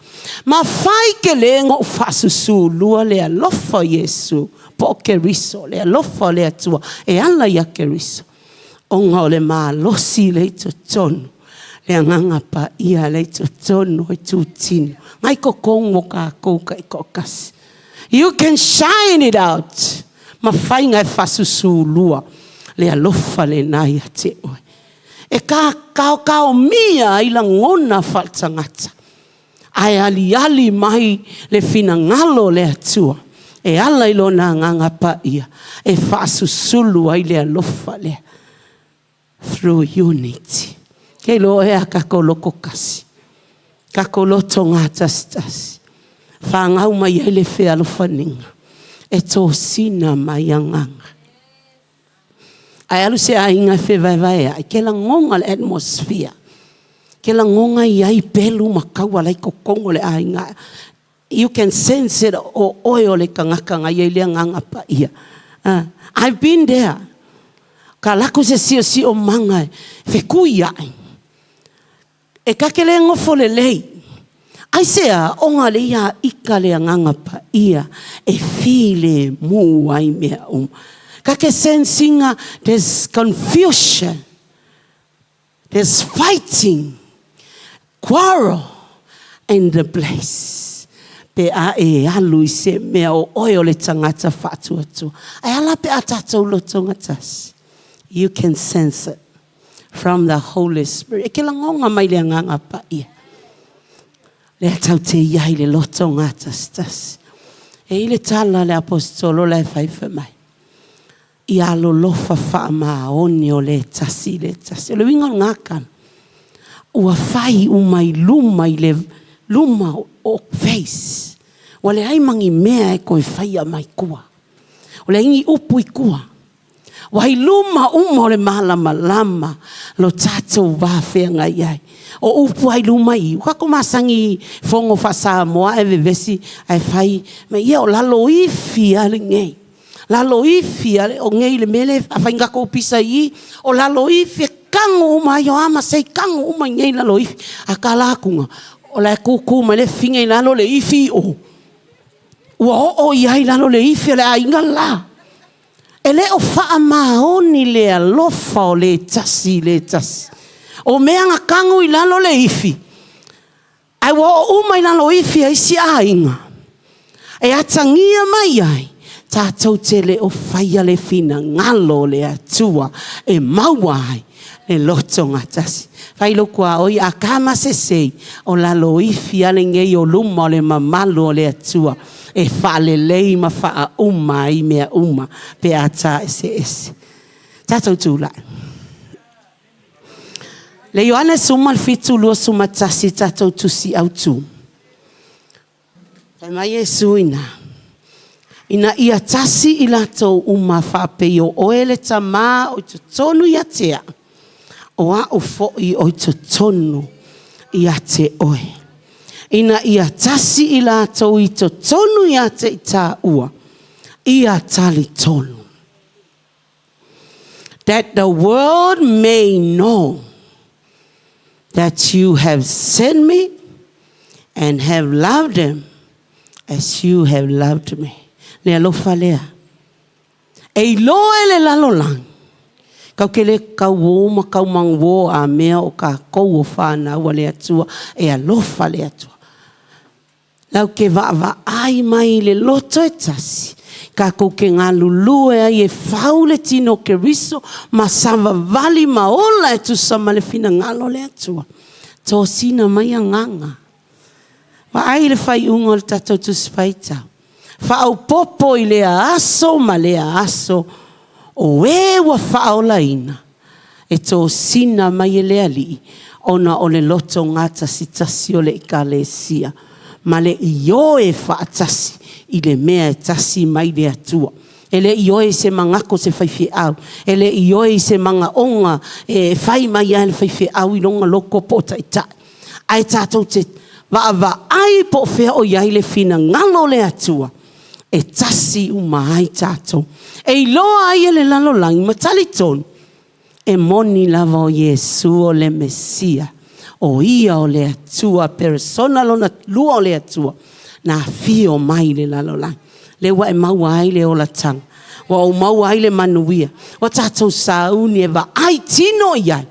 Mafai tele ona ou faasusulua le alofa o Iesu po o Keriso, le alofa o le Atua e ala ia Keriso, ona o le malosi lea i totonu, le Agaga Paia lea i totonu o itutino, na i totonu o tatou taitoatasi. You can shine it out. Mafai ona e faasusulua le alofa lena ia te oe. E kaokaomia ai lagona faaletagata, ae aliali mai le finagalo o le Atua e ala i Lona Agaga Paia e faasusulu ai le alofa lea through unity. Ke iloa ea tatou loto tasi, tatou loto gatasitasi, fanau mai ai le fealofaniga e tosina mai agaga. Ae alu se aiga e fevaevaeai, ke lagoga le atmosphere, ke lagoga e i ai pelu ma kaua la e i totonu o le aiga. You can sense it o oe o le tagata na i ai le Agaga Paia. I've been there. Ka alu atu se siosiomaga e fetuiai. E ta te le nofo lelei. Aisea? Ona lea ia ika le Agaga Paia e filemu ai mea uma. Ta te sense ina there's confusion, there's fighting, quarrel in the place. Pe a e alu i se mea o oe o le tagata faatuatua. Ae a la pe a tatou loto gatasi? You can sense it from the Holy Spirit. E ke lagoga mai le Agaga Paia. Lea tatou te i ai i le loto gatasitasi. E i le tala a le Aposetolo la e fai fai mai, ia alolofa faamaoni o le tasi i le tasi. O le uiga o lena tala, ua fai uma i luma i le luma o face. Ua leai ma ni mea e toe faia mai tua. Ua leai ni upu i tua. Ua i luma uma o le malamalama lo tatou va feagai ai. O upu lava i luma i i, ua tatou masani i fono faa-Samoa ae vevesi ae fai mai, ia o lalo ifi lava lenei. Lalo ifi lava o nei le mea lea e fai ni tatou pisa i i, o lalo ifi e tago uma ai, o a ma sei, tago uma i inei i lalo ifi. A tala atu, o la e tutu mai le fafine i lalo le ifi i o. Ua oo i ai i lalo le ifi o le aiga le la. E le o faamaoni le alofa o le tasi i le tasi. O mea na tago i lalo le ifi, ae ua oo uma i lalo ifi a isi aiga, e atagia mai ai, tatou te le o faia le finagalo o le Atua e maua ai le loto gatasi. Fai lou tuaoi, a ta ma sesei, o lalo ifi lava lenei o luma o le mamalu o le Atua e faalelei ma faauma ai mea uma pe a ta eseese. Tatou tulai. Le Ioane 17:21 tatou tusi autu. Fai mai Iesu ina, ina ia tasi i latou uma faapei o oe le Tamā o i totonu ia te au, o a'u fo'i o i totonu ia te oe. Ina ia tasi i latou i totonu ia te i tāua, ia talitonu. That the world may know that you have sent me and have loved them as you have loved me. Le alofa lea. E iloa e le lalolagi, kau ke le kauō ma kaumaguō a mea o kākou o whānau a le Atua, e alofa le Atua. Lau ke vaavaai mai i le loto e tasi, kākou ke galulue ai e fau le tino o Keriso ma savavali ma ola e tusa ma le finagalo o le Atua. Tosina mai agaga. Vaai i le faaiuga o le tatou Tusi Faitau. Faaopoopo i lea aso ma lea aso o e ua faaolaina e tosina mai e le Alii ona o le lotogatasitasi o le Ekalesia ma le ioe faatasi i le mea e tasi mai le Atua. E le ioe i se manatu o se faifeau, e le ioe i se manaoga e fai mai lava e le faifeau i lona loto po o taitai, ae tatou te vaavaai po o fea o i ai le finagalo o le Atua e tasi uma ai tatou. E iloa ai e le lalolagi ma talitonu, e moni lava o Iesu o le Mesia, o Ia o le Atua, Peresona lona lua o le Atua, na afio mai i le lalolagi. Lea ua e maua ai le olataga, ua ou maua ai le manuia. Ua tatou sauni e vaai tino i ai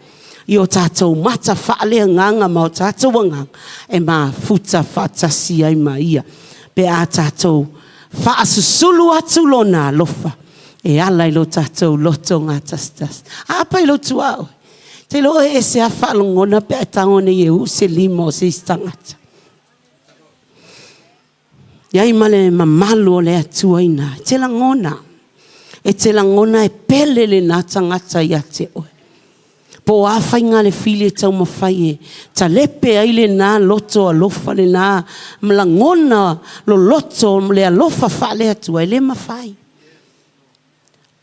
i o tatou mata faaleagaga ma o tatou agaga e mafuta faatasi ai ma Ia pe a tatou faasusulu atu Lona alofa e ala i lo tatou loto gatasitasi. A apai i lou tuaa oe, ou te iloa oe e ese lava faalogona pe a e tago nei e uu se lima o se isi tagata. E i ai ma le mamalu o le Atua i ina, e te lagona, e te lagona e pele lena tagata ia te oe. Po o a faiga a le fili e taumafai e talepe ai lena loto alofa, lena lagona loloto o le alofa faale-Atua, e le mafai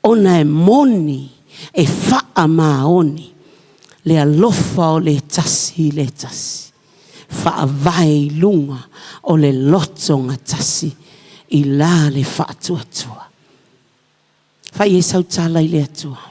ona e moni, e faamaoni le alofa o le tasi i le tasi, e faavae i luga o le lotogatasi i la le faatuatua. Fai ai sau tala i le Atua.